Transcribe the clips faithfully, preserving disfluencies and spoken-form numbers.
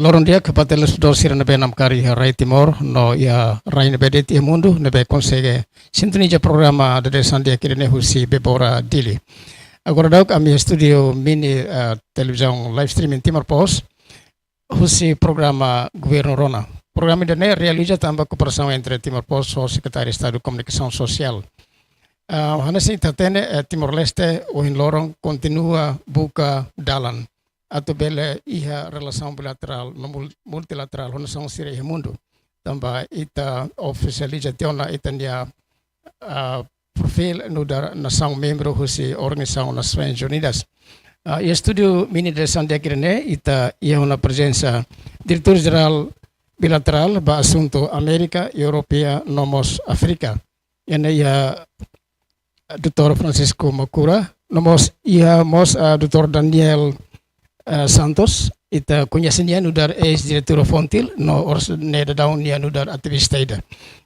Loron di'ak ba telespetadór sira ne'ebé namkari iha rai Timor, no iha rai ne'ebé de'it iha mundu, ne'ebé konsege sintoniza programa Dadeer-saan Di'ak ida-ne'e husi Bebora Dili. Agora daudauk ami iha estúdiu mini, eh, televizaun live streaming Timor Post, husi programa Governu Rona. Programa ida-ne'e realiza tanba kooperasaun entre Timor Post ho Sekretáriu Estadu Komunikasaun Sosiál. Ah, hanesan ita hatene, eh, Timor-Leste ohin loron kontinua buka dalan atu bele iha relasaun bilaterál no mul-, multilaterál ho nasaun sira iha mundu. Tanba ita ofisializa tiha ona ita-nia, ah, perfíl nu'udar nasaun membru husi Organizasaun Nasoins Unidas. Ah, iha estúdiu mini Dadeer-saan Di'ak ida-ne'e ita iha ona prezensa Diretór Jerál Bilaterál ba Asuntu Amérika, Europa no mós Áfrika. Ida-ne'e iha doutór Francisco Mokura, no mós iha mós, ah, doutór Daniel, ah, Santos, ita koñese nia nu'udar eis-diretór Fontil, no oras ne'e daudaun nia nu'udar ativista ida.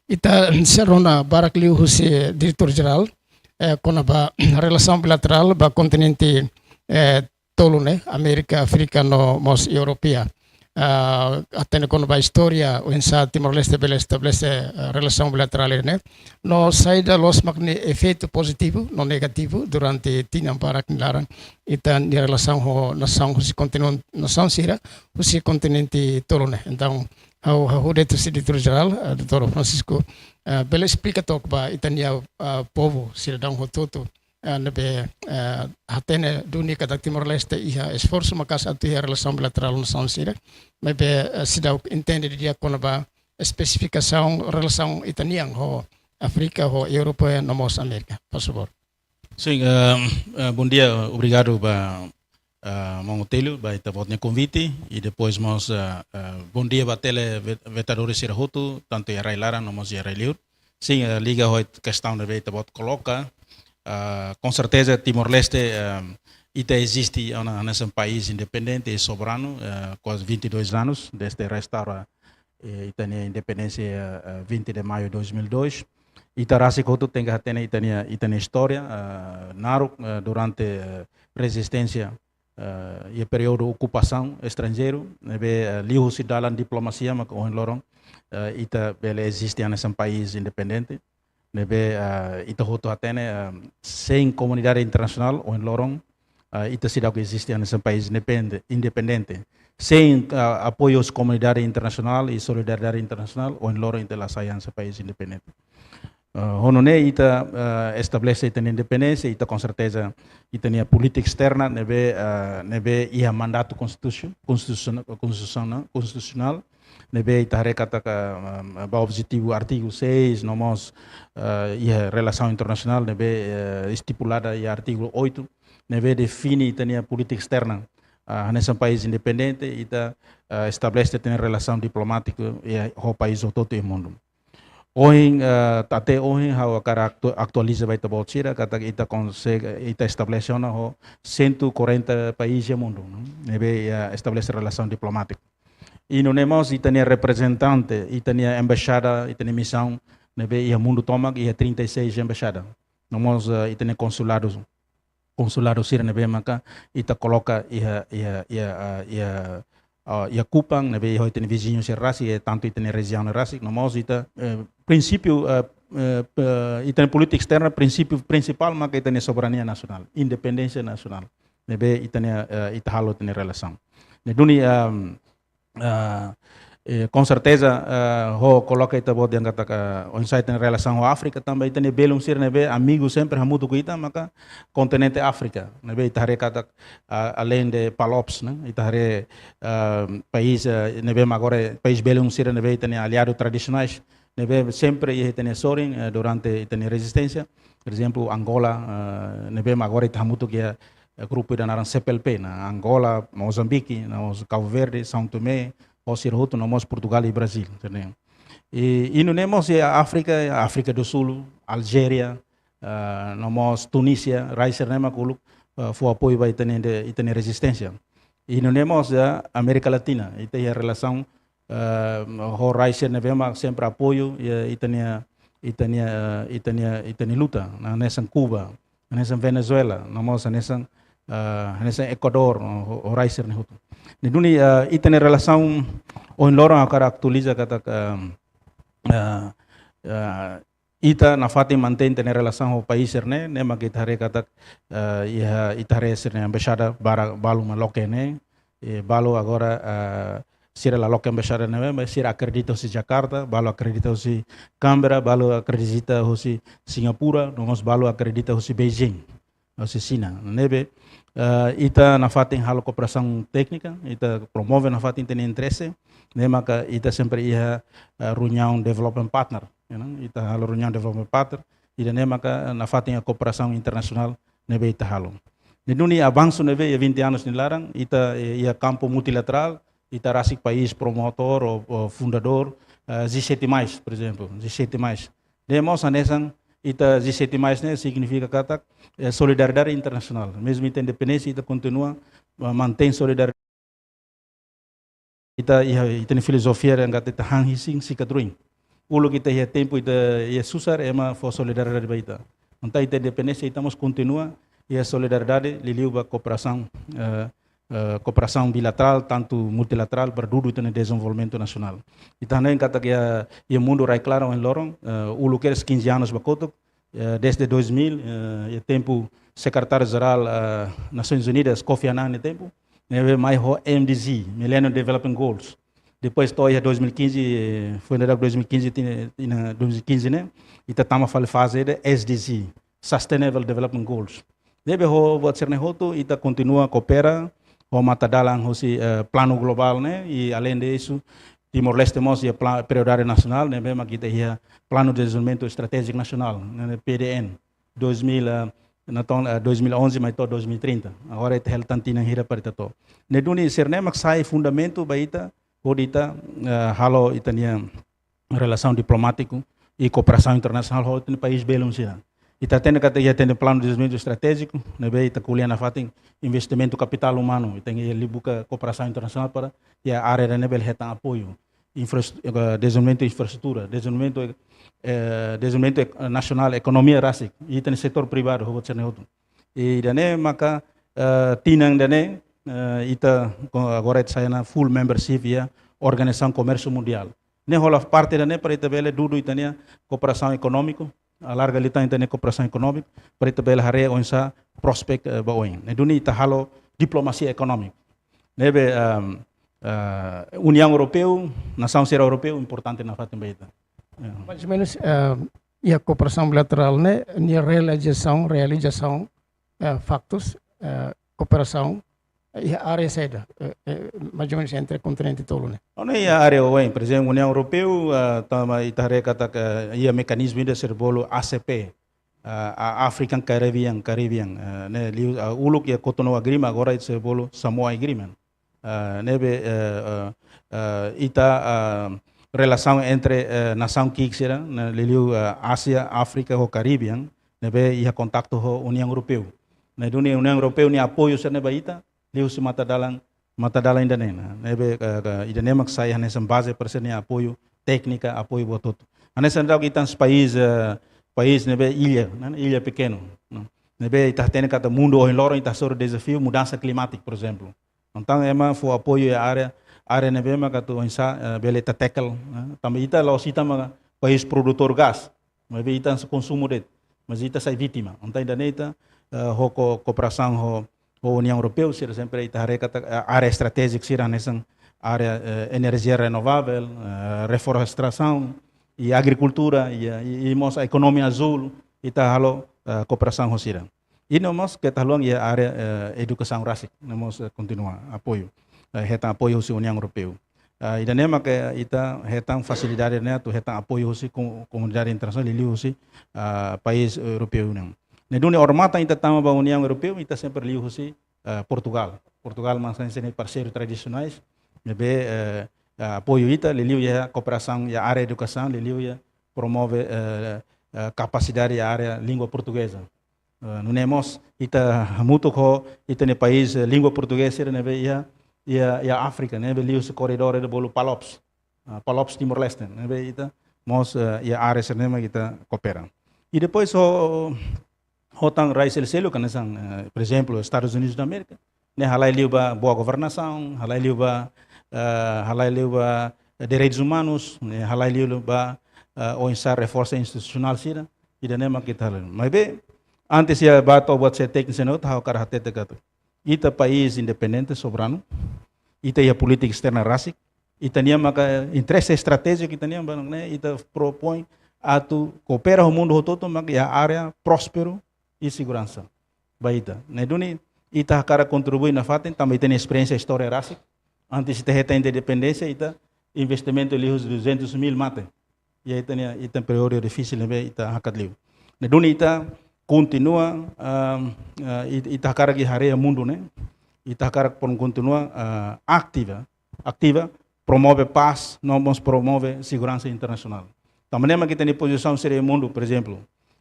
Ita sei rona barak liu husi Diretór Jerál, eh, kona-ba relasaun bilaterál ba kontinente, eh, tolu ne'e, Amérika, Áfrika no mós Europa. Ah, hatene kona-ba istória, oinsá Timor-Leste bele estabelese, ah, relasaun bilaterál ne'e. No saida loos mak nia efeitu pozitivu no negativu durante tinan barak nia laran, ita-nia relasaun ho nasaun husi kontinente, nasaun sira husi kontinente tolu ne'e. Entaun, ha'u, ha'u hodi husu Diretór Jerál, ah, doutór Francisco, ah, bele esplika took ba ita-nia, ah, povu, sidadaun hotu-hotu, eh, ne'ebé, eh, hatene duni katak Timor-Leste iha esforsu maka'as atu iha relasaun bilaterál ho nasaun sira. Maibé, eh, seidauk entende didi'ak kona-ba espesifikasaun relasaun ita-nian ho Áfrika, ho Europa, no mós Amérika. Por favór. Sin, eh, eh, bondia, obrigadu ba, eh, maun Otélio, ba ita-boot nia konvite, i depois mós, eh, eh, bondia ba telespetadór sira hotu, tantu iha rai laran, no mós iha rai liur. Sin, eh, liga ho kestaun ne'ebé ita-boot koloka, ah, konserteza Timor-Leste, eh, ita eziste ona hanesan país independente i soberanu, eh, kuaze vinte e dois anos, desde restaura, eh, ita-nia independénsia, eh, vinte de maio dois mil e dois. Ita rasik hotu tenke hatene ita-nia, ita-nia istória, eh, naruk, eh, durante, eh, rezisténsia, eh, iha períodu okupasaun estranjeiru, ne'ebé, eh, liuhusi dalan diplomasia maka ohin loron, eh, ita bele eziste hanesan país independente, ne'ebé, eh, ita hotu hatene, eh, sein komunidade internasionál ohin loron, eh, ita seidauk eziste hanesan país independe-, independente. Sein, eh, apoiu husi komunidade internasionál i solidariedade internasionál ohin loron ita la sai hanesan país independente. Eh, ho nune'e ita, eh, estabelese ita-nia independénsia, ita konserteza ita-nia polítika esterna ne'ebé, eh, ne'ebé iha mandatu konstitusi-, konstitusiona-, konstitusionál, konstitusionál, ne'ebé ita haree katak, eh, ba objetivu artigu seis, no mós, eh, iha relasaun internasionál ne'ebé, eh, estipulada iha artigu oito, ne'ebé define ita-nia polítika esterna, ah, hanesan país independente, ita, eh, estabelese ita-nia relasaun diplomátika iha ho país hotu-hotu iha mundu. Ohin, eh, até ohin ha'u hakarak aktu-, atualiza ba ita-boot sira, katak ita konsege, ita estabelese ona ho cento e quarenta país iha mundu, no? Ne'ebé, eh, estabelese relasaun diplomátika. I nune'e mós ita-nia reprezentante, ita-nia embaixada, ita-nia misaun, ne'ebé iha mundu tomak, iha trinta e seis embaixada. No mós, eh, ita-nia konsuladu, konsuladu sira ne'ebé maka ita koloka iha, iha, iha, ah, iha, ah, iha Kupang, ne'ebé iha ita-nia viziñu sira rasik, iha tantu ita-nia rejiaun rasik, no mós ita, eh, prinsípiu, eh, eh, eh, ita-nia polítika esterna, prinsípiu prinsipál maka ita-nia soberania nasionál, independénsia nasionál. Ne'ebé ita-nia, eh, ita halo ita-nia relasaun. Ne'e duni, ehm, ah, eh, konserteza, ah, ho koloka ita-boot dehan katak oinsá ita-nia relasaun ho Áfrika, tanba ita-nia belun sira ne'ebé amigu sempre hamutuk ho ita, maka kontinente Áfrika, ne'ebé ita haree katak, ah, além de PALOPS, ne'e? Ita haree, ah, país, ah, ne'ebé mak agora país belun sira ne'ebé ita-nia aliadu tradisionais, ne'ebé sempre iha ita-nia sorin, eh, durante ita-nia rezisténsia. Por ezemplu, Angola, ah, ne'ebé mak agora ita hamutuk iha, eh, grupu ida naran C P L P, ne'e? Angola, Mozambique, no mós Cabo Verde, São Tomé, ho sira hotu, no mós Portugal i Brazil, entende? I, i nune'e mós iha Áfrika, Áfrika do Sul, Algéria, ah, no mós Tunísia, rai sira-ne'e mak uluk, ah, fó apoiu ba ita-nia, ita-nia rezisténsia. I nune'e mós iha Amérika Latina, ita iha relasaun, ah, ho rai sira ne'ebé mak sempre apoiu, iha ita-nia, ita-nia, ah, ita-nia, ita-nia luta, hanesan Kuba, hanesan Venezuela, no mós hanesan, ah, hanesan Ekuadór, ho, ho rai sira-ne'e hotu. Ne'e duni, ah, ita-nia relasaun ohin loron ha'u hakarak atualiza katak, ah, ah, ah, ita nafatin mantein ita-nia relasaun ho país sira-ne'e, ne'e mak ita haree katak, ah, iha ita haree sira-nia embaixada barak balu mak loke ne'e, eh, balu agora, ah, sira la loke embaixada ne'ebé, mas sira akredita husi Jakarta, balu akredita husi Canberra, balu akredita husi Singapura, no mós balu akredita husi Beijing, husi Xina. Ne'ebé, eh, ita nafatin halo kooperasaun téknika, ita promove nafatin ita-nia interese, ne'e maka ita sempre iha, eh, reuniaun development partner, ya, ita halo reuniaun development partner, ida-ne'e maka nafatin iha kooperasaun internasionál ne'ebé ita halo. Ne'e duni avansu ne'ebé iha vinte anos nia laran, ita, eh, iha kampu multilaterál, ita rasik país promotór ou, ou fundadór, eh, G sete mais, por ezemplu, G sete mais. Ne'e mós hanesan ita G sete mais ne'e signifika katak, eh, solidariedade internasionál. Mezmu ita independénsia, ita kontinua, eh, mantein solidariedade. Ita iha, ita-nia filozofia dehan katak ita han isin sikat ruin. Uluk ita iha tempu ita iha susar, ema fó solidariedade ba ita. Entaun ita independénsia, ita mós kontinua iha solidariedade, liuliu ba kooperasaun, eh, eh, kooperasaun bilaterál, tantu multilaterál, para dudu ita-nia dezenvolvimentu nasionál. Ita hanoin katak iha, iha mundu rai-klaran ohin loron, eh, uluk kedas quinze anos ba kotuk, eh, desde dois mil, eh, iha tempu Sekretáriu-Jerál, eh, Nasoins Unidas, Kofi Annan nia tempu, ne'ebé mai ho M D G, Millennium Development Goals. Depois to'o iha dois mil e quinze, eh, foin dadauk dois mil e quinze, tinan, tinan dois mil e quinze ne'e, ita tama fali faze ida S D G, Sustainable Development Goals. Ne'ebé ho buat sira-ne'e hotu, ita kontinua koopera, ho matadalan husi, eh, planu globál ne'e, i além disso, Timor-Leste mós iha pla-, prioridade nasionál, ne'ebé mak ita iha Planu Dezenvolvimentu Estratéjiku Nasionál, ne'e P D N, dois mil, eh, natoon, eh, dois mil e onze mai to'o dois mil e trinta. Agora ita hela tan tinan hira para ita to'o. Ne'e duni sira-ne'e mak sai fundamentu ba ita, hodi ita, eh, halo ita-nia relasaun diplomátiku i kooperasaun internasionál ho ita-nia país belun sira. Ita hatene katak iha ita-nia Planu Dezenvolvimentu Estratéjiku, ne'ebé ita ko'alia nafatin investimentu kapitál umanu, ita tenke liu buka kooperasaun internasionál para iha área ida-ne'e bele hetan apoiu. Infras-, eh, dezenvolvimentu infraestrutura, dezenvolvimentu, eh, dezenvolvimentu ek-, nasionál, ekonomia rasik, i ita-nia setór privadu, ho buat sira-ne'e hotu. I ida-ne'e maka, eh, tinan ida-ne'e, eh, ita ko-, agora ita sai ona full membership iha Organizasaun Komérsiu Mundiál. Ne'e hola parte ida-ne'e para ita bele dudu ita-nia kooperasaun ekonómiku, alarga liután ita-nia kooperasaun ekonómiku, para ita bele haree oinsá prospek, eh, ba oin. Ne'e duni ita halo diplomasia ekonómika. Ne'ebé, ehm, eh, Uniaun Europeia, nasaun sira europeu, importante nafatin ba ita. Ya. Mais ou menus, eh, iha kooperasaun bilaterál ne'e, nia realizasaun, realizasaun, eh, faktus, eh, kooperasaun, eh, iha área saida, eh, eh, mais ou menus entre kontinente tolu ne'e. Ona iha área oioin, por ezemplu, Uniaun Europeia, eh, tanba ita haree katak iha mekanizmu ida sira bolu A C P, eh, a African Caribbean, Caribbean, eh, ne'e liu, eh, uluk iha Cotonou Agreement, agora ita sira bolu Samoa Agreement. Eh, ne'ebé, eh, eh, eh, ita, eh, relasaun entre, eh, nasaun ki'ik sira, ne'e liuliu, eh, Ásia, Áfrika ho Caribbean, ne'ebé iha kontaktu ho Uniaun Europeia. Ne'e duni Uniaun Europeia nia apoiu sira-ne'e ba ita, liuhusi matadalan, matadalan ida-ne'e, ne'ebé, eh, eh, ida-ne'e mak sai hanesan baze para sira-nia apoiu téknika, apoiu buat hotu. Hanesan daudaun ita-nia país, eh, país ne'ebé illa, ne'e, illa pekenu, ne'e. Ne'ebé ita hatene katak mundu ohin loron ita hasoru dezafiu mudansa klimátika, por ezemplu. Entaun ema fó apoiu iha área, área ne'ebé maka atu oinsá, eh, bele ita tackle, eh. Tanba ita la'ós ita mak país produtór gás, maibé ita sei konsumu de'it, mas ita sai vítima. Entaun ida-ne'e ita, eh, ho ko-, kooperasaun ho, ho Uniaun Europeia, sira sempre ita haree katak, eh, área estratéjika sira hanesan área, eh, enerjia renovável, eh, reflorestasaun, i agrikultura, i, i, i mós ekonomia azúl, ita halo, eh, kooperasaun ho sira. I no mós keta haluha iha área, eh, edukasaun rasik, no mós, eh, kontinua apoiu, eh, hetan apoiu husi Uniaun Europeia. Ah, ida-ne'e maka ita hetan fasilidade ne'e atu hetan apoiu husi ko-, komunidade internasionál, liuliu husi, ah, país Europeia Uniaun. Ne'e duni odamatan ita tama ba Uniaun Europeia, ita sempre liuhusi, ah, Portugal. Portugal mak sai sira-nia parseiru tradisionais, ne'ebé, eh, ah, apoiu ita, liuliu iha kooperasaun iha área edukasaun, liuliu iha promove, eh, eh, kapasidade iha área língua portugeza. Eh, nune'e mós ita hamutuk ho ita-nia país, eh, língua portugeza sira ne'ebé iha, iha, iha Áfrika, ne'ebé liuhusi koridór ida bolu PALOPS. Ah, PALOPS Timor-Leste, ne'ebé ita mós, eh, iha área sira-ne'e mak ita koopera. I depois ho, ho tan rai seluk-seluk, hanesan, eh, por ezemplu, Estadus Unidus da Amérika, ne'e halai liu ba boa governasaun, halai liu ba, eh, halai liu ba direitus umanus, ne'e halai liu ba, eh, oinsá reforsa institusionál sira, ida-ne'e mak ita halai. Maibé, antes ita bá to'o buat sira tékniku sira-ne'e hotu, ha'u hakarak hatete katak ita país independente, soberanu, ita iha polítika esterna rasik, ita-nia maka interese estratéjiku ita-nian, ba ne'e ita propoin atu koopera ho mundu hotu-hotu maka iha área prósperu i seguransa ba ita. Ne'e duni ita hakarak kontribui nafatin, tanba ita-nia esperiénsia istória rasik. Antes ita hetan independénsia, ita investimentu liu husi duzentus mil mate. Iha ita-nia, ita períodu difisil ne'ebé ita hakat liu. Ne'e duni ita kontinua, ah, ah, it-, ita hakarak iha área mundu ne'e, ita hakarak por kontinua, ah, ativa, ativa, promove pás, no mós promove seguransa internasionál. Tanba ne'e mak ita-nia pozisaun sira iha mundu, por ezemplu,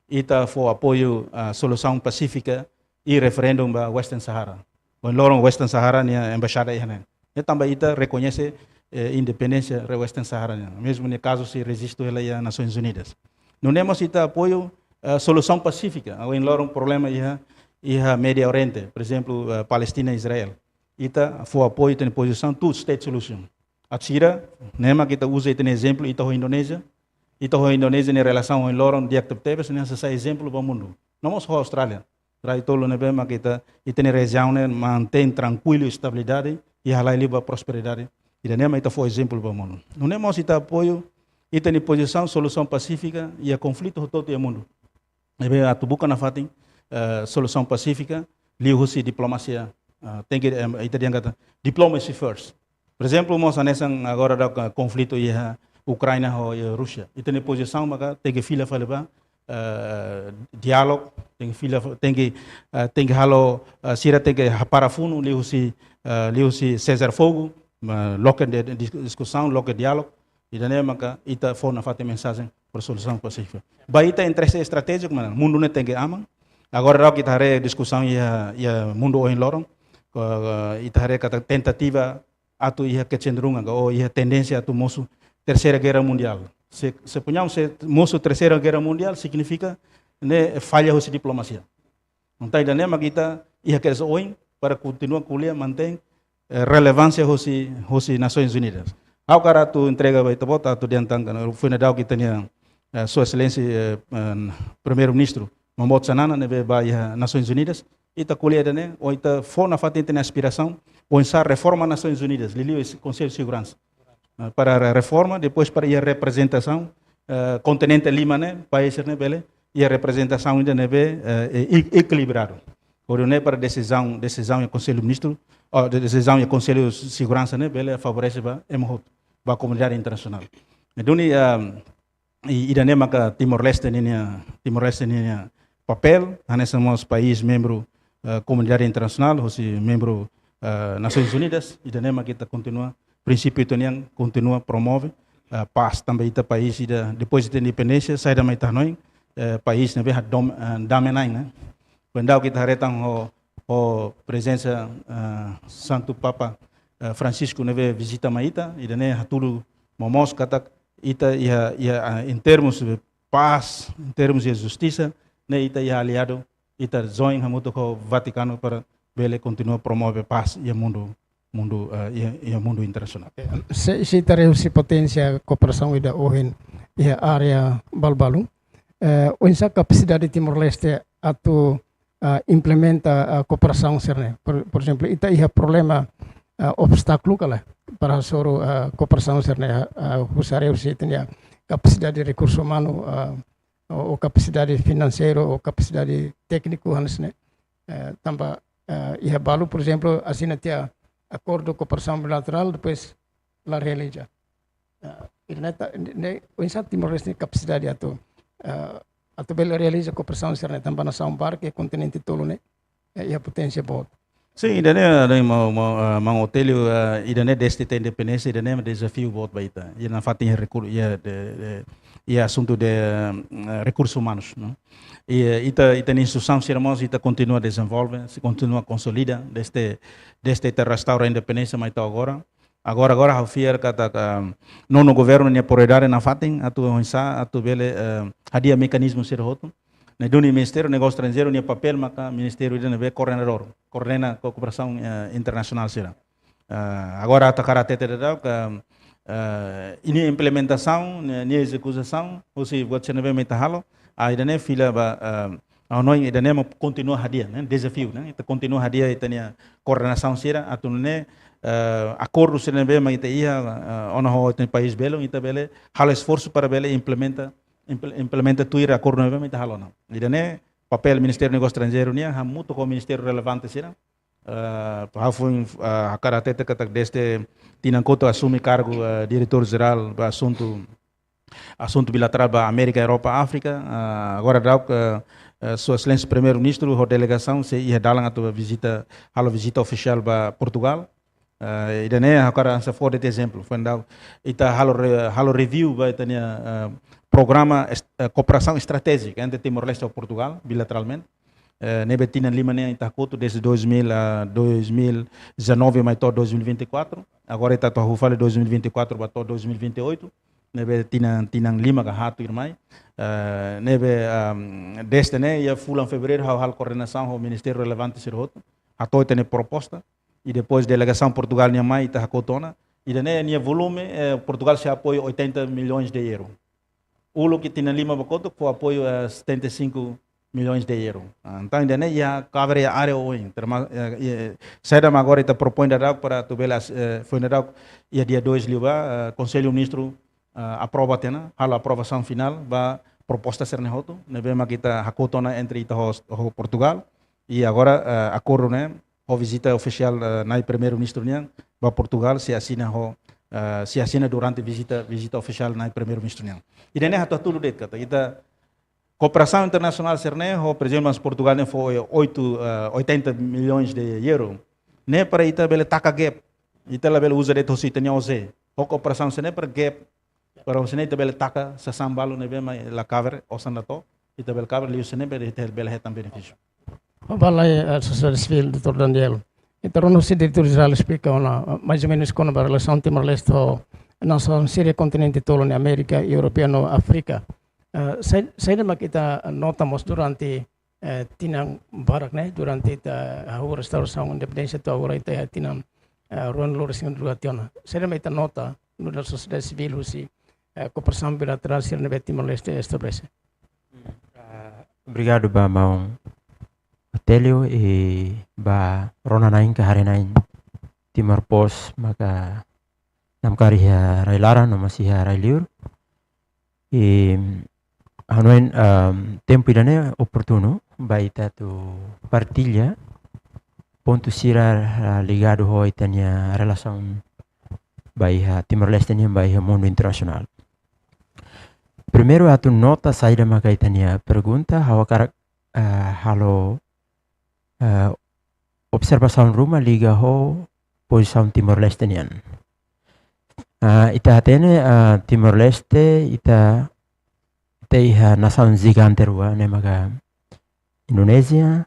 ita fó apoiu, ah, solusaun pasífika i referendu ba Western Sahara. Ohin loron Western Sahara nia embaixada iha ne'e. Ne'e tanba ita rekoñese, eh, independénsia re Western Sahara nian. Mezmu nia kazu sei rejistu hela iha Nasoins Unidas. Nune'e mós ita apoiu, eh, solusaun pasífika. Ohin loron problema iha, iha Médiu Oriente, por ezemplu, eh, Palestina, Israel. Ita fó apoiu, ita-nia pozisaun two state solution. Atu sira, ne'e mak ita uza ita-nia ezemplu, ita ho Indonézia. Ita ho Indonézia nia relasaun ohin loron di'ak tebetebes, ne'e sei sai ezemplu ba mundu. No mós ho Austrália. Rai tolu ne'ebé mak ita, ita-nia rejiaun ne'e mantein trankuilu, estabilidade, i halai liu ba prosperidade. Ida-ne'e mak ita fó ezemplu ba mundu. Nune'e mós ita apoiu, ita-nia pozisaun, solusaun pasífika iha konflitu hotu-hotu iha mundu. Ne'ebé atu buka nafatin, eh, solusaun pasífika, liuhusi diplomasia, eh, tenke, eh, ita dehan katak, diplomacy first. Por ezemplu, mós hanesan agora daudaun konflitu iha Ukraina ho iha Rúsia. Ita-nia pozisaun maka tenke fila fali ba, eh, diálogu, tenke fila, tenke, eh, tenke halo, eh, sira tenke hapara funu, liuhusi, eh, liuhusi sesar fogu, eh, loke de, de dis-, diskusaun, loke diálogu. Ida-ne'e maka ita fó nafatin mensajen ba solusaun pasífika. Ba ita interese estratéjiku mana, mundu ne'e tenke aman. Agora daudaun ita haree diskusaun iha, iha mundu ohin loron. Ko, ita haree katak tentativa atu iha kecenderungan ka, ou iha tendénsia atu mosu terseira guerra mundiál. Se, se punhau se mosu terseira guerra mundiál, signifika ne'e falla husi diplomasia. Entaun ida-ne'e mak ita iha kedas oin para kontinua ko'alia, mantein, eh, relevánsia husi, husi Nasoins Unidas. Ha'u hakarak atu entrega ba ita-boot, atu dehan tan katak, foin daudaun ita-nia, eh, Sua Exelénsia, eh, eh, Primeiru-Ministru, Momot Xanana, ne'ebé bá iha Nasoins Unidas, ita ko'alia ida-ne'e, oinsá ita fó nafatin ita-nia aspirasaun, oinsá reforma Nasoins Unidas, liuliu Konsellu Seguransa. Eh, para re-, reforma, depois para iha reprezentasaun, eh, kontinente lima ne'e, país ne'e bele, iha reprezentasaun ida ne'ebé, eh, e-, ekilibradu. Hodi nune'e para desizaun, desizaun iha Konsellu Ministru, ou de-, desizaun iha Konsellu Seguransa ne'e bele favorese ba ema hotu, ba komunidade internasionál. Ne'e duni, ah, i ida-ne'e maka Timor-Leste ninia, Timor-Leste ninia papél, hanesan mós país membru, eh, komunidade internasionál, husi membru, eh, Nasoins Unidas, ida-ne'e mak ita kontinua, prinsípiu ita-nian kontinua promove, eh, pás tanba ita país ida, depois de independénsia, saida mak ita hanoin, eh, país ne'ebé dom-, eh, dame na'in, ne'e. Kuandu ita haree tan ho, ho prezensa, eh, Santu Papa, eh, Francisco ne'ebé vizita mai ita, ida-ne'e hatudu momoos katak ita iha, iha, ah, em termos de pás, em termos de justisa, ne'e ita iha aliadu, ita join hamutuk ho Vatikanu para bele kontinua promove pás iha mundu, mundu, ah, iha, iha mundu internasionál. Se, se ita haree husi poténsia kooperasaun ida ohin iha área balu-balu, eh, oinsá kapasidade Timor-Leste atu, ah, implementa, ah, kooperasaun sira-ne'e. Por, por ezemplu, ita iha problema, ah, obstákulu ka lae para hasoru, ah, kooperasaun sira-ne'e, ah, husi área husi ita-nia kapasidade rekursu umanu, ah, ou, ou kapasidade finanseiru, ou kapasidade tékniku, hanesan ne'e. Eh, tanba, eh, iha balu, por ezemplu, asina tiha akordu kooperasaun bilaterál, depois la realiza. Eh, ida-ne'e ta, ne'e, oinsá Timor-Leste nia kapasidade atu, eh, atu bele realiza kooperasaun sira-ne'e tanba nasaun barak iha kontinente tolu ne'e, eh, iha poténsia boot. Sin, ida-ne'e, ida-ne'e maun, maun, ah, maun Otélio, ah, ida-ne'e dezde ita independénsia, ida-ne'e dezafiu boot ba ita. Iha nafatin iha rekur-, iha de, de, iha asuntu de, eh, rekursus umanus, no? I, eh, ita, ita-nia instituisaun sira mós, ita kontinua dezenvolve, sei kontinua konsolida, dezde, dezde ita restaura independénsia mai to'o agora. Agora, agora, ha'u fiar katak, ah, nonu governu nia prioridade nafatin, atu oinsá, atu bele, eh, hadi'a mekanizmu sira hotu, Ne'e duni Ministériu Negósiu Estranjeiru nia papél maka ministériu ida ne'ebé koordenadór, koordena ko-, kooperasaun, eh, internasionál sira. Eh, agora atu hakarak hatete daudauk, eh, nia implementasaun, nia, nia ezekusaun, husi buat sira ne'ebé mak ita halo, ah, ida-ne'e fila ba, eh, ha'u hanoin ida-ne'e mak kontinua hadi'a, ne'e, dezafiu, ne'e, ita kontinua hadi'a ita-nia koordenasaun sira, atu nune'e, eh, akordu sira ne'ebé mak ita iha, eh, ona ho ita-nia país belun, ita bele halo esforsu para bele implementa, imple-, implementa tuir akordu ne'ebé mak ita halo ona. Ida-ne'e papél Ministériu Negósiu Estranjeiru nian, hamutuk ho ministériu relevante sira. Eh, ha'u foin, eh, hakarak hatete katak dezde tinan kotuk asume kargu, eh, diretór jerál ba asuntu, asuntu bilaterál ba Amérika, Europa, Áfrika. Eh, agora daudauk, eh, eh, Sua Exelénsia Primeiru-Ministru ho delegasaun sei iha dalan atu vizita, halo vizita ofisiál ba Portugál. Eh, ida-ne'e hakarak hanesan fó de'it ezemplu. Foin daudauk ita halo re-, halo review ba ita-nia, eh, programa est-, eh, kooperasaun estratéjika entre Timor-Leste ho Portugál, bilateralmente. Eh, ne'ebé tinan lima ne'e ita hakotu dezde dois mil a dois mil e dezanove mai to'o dois mil e vinte e quatro. Agora ita atu hahú fali dois mil e vinte e quatro ba to'o dois mil e vinte e oito. Ne'ebé tinan, tinan lima ka haat tuirmai. Eh, ne'ebé, ahm, dezde ne'e iha fulan Fevereiru ha'u halo koordenasaun ho ministériu relevante sira hotu. Hato'o ita-nia proposta. I depois delegasaun Portugál nian mai ita hakotu ona. Ida-ne'e nia volume, eh, Portugál sei apoiu oitenta milhões de euro. Uluk tinan lima ba kotuk fó apoiu, eh, setenta e cinco milhões de euro. Ah, entaun, ida-ne'e iha cover iha área oioin. Terma-, eh, eh, saida mak agora ita propoin daudauk para atu bele as-, eh, foin daudauk iha dia dois liubá, eh, Konsellu Ministru, eh, aprova tiha ona, halo aprovasaun finál ba proposta sira-ne'e hotu, ne'ebé mak ita hakotu ona entre ita ho, ho Portugál. I agora, eh, akordu ne'e, ho vizita ofisiál, eh, Nai Primeiru-Ministru nian ba Portugál, sei asina ho, eh, sei asina durante vizita, vizita ofisiál Nai Primeiru-Ministru nian. Ida-ne'e hato'o hatudu de'it katak ita kooperasaun internasionál sira-ne'e, ho, por ezemplu, mas Portugál ne'e fó oito, eh, oitenta milhões de euro. Ne'e para ita bele taka gap. Ita labele uza de'it hosi ita-nia O C. Ho kooperasaun sira-ne'e para gap, para hosi ne'e ita bele taka sasán balu ne'ebé mak la cover, osan la to'o, ita bele cover liu sira-ne'e para ita bele hetan benefísiu. Obrigadu, eh, sosiedade sivíl, doutór Daniel. Entaun, rona husi diretór jerál esplika ona, eh, mais ou menus kona-ba relasaun Timor-Leste ho nasaun sira iha kontinente tolu ne'e, Amérika, Europa no Áfrika. Eh, sai-, saida mak ita nota mós durante, eh, tinan barak ne'e, durante ita hahú restaurasaun independénsia to'o agora ita iha tinan, eh, ruanulu-resin-rua tiha ona. Saida mak ita nota nu'udar sosiedade sivíl husi, eh, kooperasaun bilaterál sira ne'ebé Timor-Leste estabelese. Ah, obrigadu ba maun Otélio i ba rona-na'in ka haree-na'in Timor Post maka namkari iha rai-laran no mós iha rai-liur. I hanoin, ahm, tempu ida-ne'e oportunu ba ita atu partilla pontu sira, ah, ligadu ho ita-nia relasaun ba iha Timor-Leste nian ba iha mundu internasionál. Primeiru atu nota saida maka ita-nia pergunta, ha'u hakarak, ah, halo, ah, observasaun ruma liga ho pozisaun Timor-Leste nian. Ah, ita hatene, ah, Timor-Leste, ita, ita iha nasaun jigante rua, ne'e maka Indonézia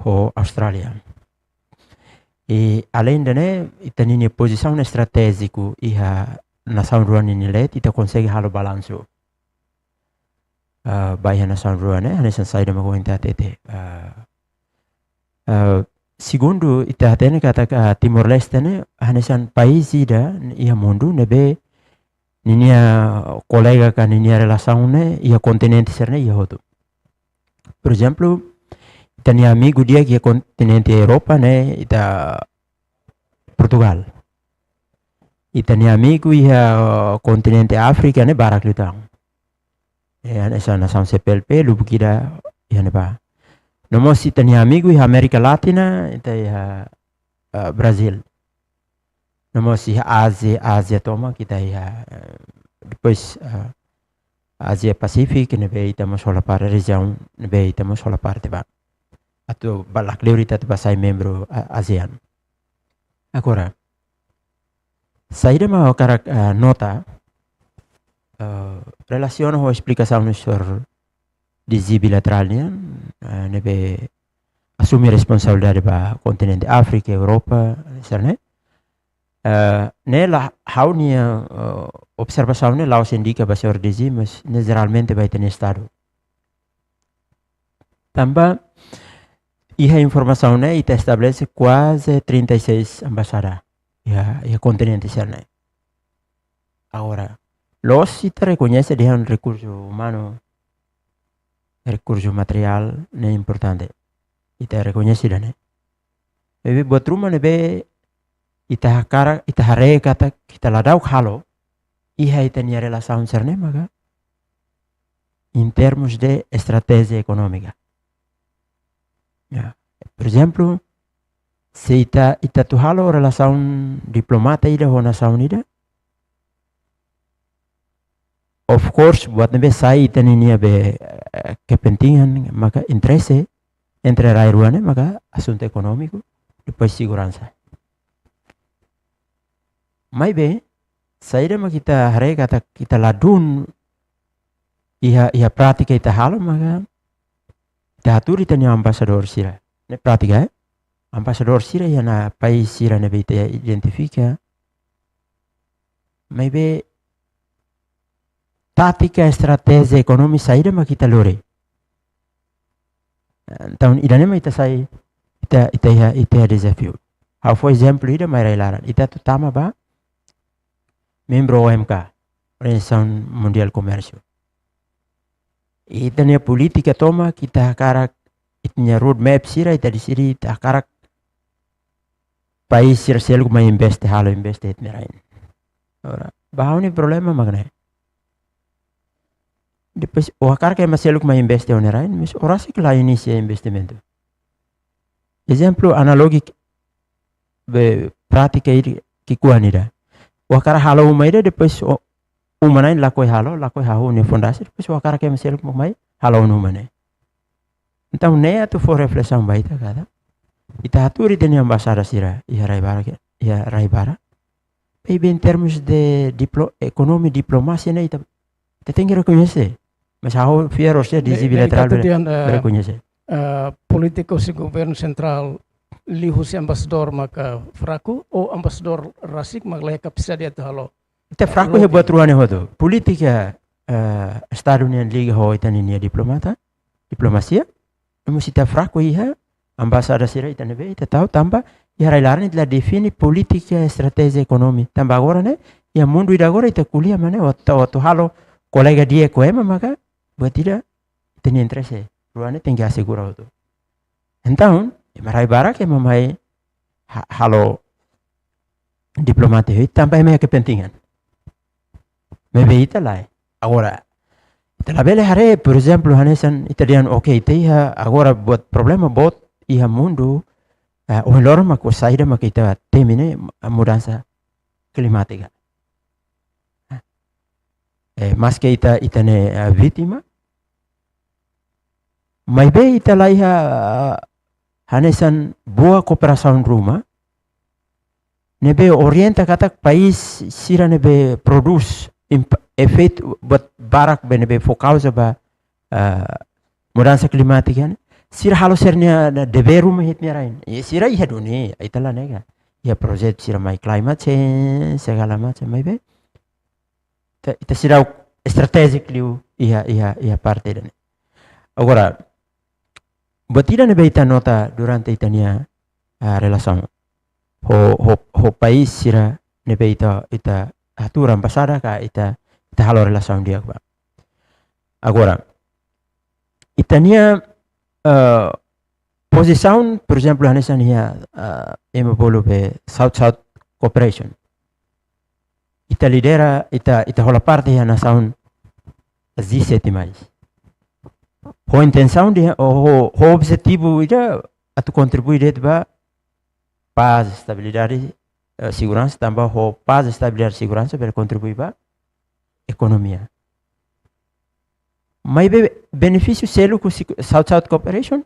ho Austrália. I além de ne'e, ita-nia pozisaun estratéjiku iha nasaun rua ne'e nian, ita konsege halo balansu, ah, ba iha nasaun rua ne'e, hanesan saida mak ohin ita hatete. Ah, ah, segundu, ita hatene katak, ah, Timor-Leste ne'e hanesan país ida iha mundu ne'ebé ninia kolega ka ninia relasaun ne'e iha kontinente sira-ne'e iha hotu. Por ezemplu, ita-nia amigu di'ak iha kontinente Europa ne'e ita Portugál. Ita-nia amigu iha, uh, kontinente Áfrika ne'e barak liután. Eh, hanesan nasaun C P L P, lubuk ida iha ne'ebá. No mós ita-nia amigu iha Amérika Latina, ita iha, uh, Brazíl. No mós iha Ázia, Ázia tomak ita iha, eh, depois, eh, Ázia Pasífiku, ne'ebé ita mós hola parte rejiaun, ne'ebé ita mós hola parte ba. Atu ba lakleur ita atu ba sai membru, a-, ASEAN. Agora, saida mak ha'u hakarak, eh, nota, eh, relasiona ho esplikasaun señór D G bilaterál nian, eh, ne'ebé asume responsabilidade ba kontinente Áfrika, Europa, sira-ne'e. Eh, ne'e la ha'u-nia, eh, observasaun ne'e la'ós indika ba señór D G, mas ne'e jeralmente ba ita-nia estadu. Tanba iha informasaun ne'e ita estabelese kuaze trinta e seis embaixada iha, iha kontinente sira-ne'e. Agora, la'ós ita rekoñese dehan rekursu umanu, rekursu materiál ne'e importante. Ita rekoñese ida-ne'e. Maibé buat ruma ne'ebé ita hakarak, ita haree katak ita la da'uk halo iha ita-nia relasaun sira-ne'e maka em termos de estratéjia ekonómika. Ya, por ezemplu, se ita, ita atu halo relasaun diplomata ida ho nasaun ida, of course, buat ne'ebé sai ita-ninia be, eh, kepentingan, maka interese entre rai rua ne'e, maka asuntu ekonómiku, depois seguransa. Maibé, saida mak ita haree katak ita ladún iha, iha prátika ita halo, maka ita hatuur ita-nia embaixadór sira. Ne'e prátika, eh? Embaixadór sira iha ona país sira ne'ebé ita identifika. Maibé tátika, estratéjia ekonómika saida mak ita lori. Entaun, ida-ne'e mak ita sai, ita, ita iha, ita iha dezafiu. Ha'u fó ezemplu ida mai rai laran. Ita atu tama ba membru O M K, Organizasaun Mundiál Komérsiu. Ita-nia polítika tomak, ita hakarak, ita-nia roadmap sira, ita deside, ita hakarak país sira seluk mai investe, halo investe iha ita-nia rain. Ora, ba ha'u-nia problema mak ne'e. Depois, ó hakarak ema seluk mai investe iha ó-nia rain, mas ó rasik la inisia investimentu. Ezemplu analógiku be prátika ida ki'ikoan ida. Ó hakarak halo uma ida, depois ó, uma na'in lakohi halo, lakohi hahú nia fondasi, depois ó hakarak ema seluk mai halo ona uma ne'e. Entaun, ne'e atu fó reflesaun ba ita katak ita hatuur ita-nia embaixada sira iha rai barak, iha rai barak. Maibé em termos de diplo-, ekonomia, diplomasia ne'e ita, ita tenke rekoñese. Mas ha'u fiar hosi Ne'e, ne'e bilaterál ita bele, dehan, eh, bele rekoñese. Eh, polítika husi governu sentrál liuhusi embaixadór maka fraku, ou embaixadór rasik mak la iha kapasidade atu halo? Ita fraku iha buat rua ne'e hotu. Polítika, eh, Estadu nian liga ho ita-ninia diplomata, diplomasia. Ita mós ita fraku iha embaixada sira ita ne'ebé ita tau, tanba iha rai laran ita la define polítika, estratéjia ekonomi. Tanba agora ne'e, iha mundu ida agora ita ko'alia mak ne'e, ó atu, ó atu halo kolega di'ak ho ema maka buat ida, ita-nia interese rua ne'e tenke asegura hotu. Entaun, ema rai barak ema mai ha-, halo diplomata iha ita tanba ema iha kepentingan. Maibé ita lae. Agora, ita labele haree, por ezemplu, hanesan ita dehan, oke, ita iha agora buat problema boot iha mundu, eh, ohin loron mak saida mak ita temi ne'e, mudansa klimátika. Eh, maske ita, ita ne'e, eh, vítima, maibé ita la iha, eh, hanesan boa kooperasaun ruma, ne'ebé orienta katak país sira ne'ebé prodús imp-, efeitu buat barak be ne'ebé fó kauza ba, ah, mudansa klimátika ne'e, sira halo sira-nia, na, devér ruma iha ita-nia rain. I sira iha duni, ita la nega. Iha projetu sira mai climate change, segala macam, maibé ita, ita seidauk estratéjiku liu iha, iha, iha parte ida-ne'e. Agora, buat ida ne'ebé ita nota durante ita-nia, ah, relasaun ho, ho, ho país sira ne'ebé ita, ita hatuur embaixada ka ita, ita halo relasaun di'ak ba. Agora, ita-nia, eh, pozisaun, por ezemplu, hanesan iha, eh, ema bolu be South-South Cooperation. Ita lidera, ita, ita hola parte iha nasaun G sete mais. Ho intensaun de, ho, ho, ho objetivu ida atu kontribui de'it ba pás, estabilidade, eh, seguransa, tanba ho pás, estabilidade, seguransa bele kontribui ba ekonomia. Maibé benefísiu seluk husi South-South Cooperation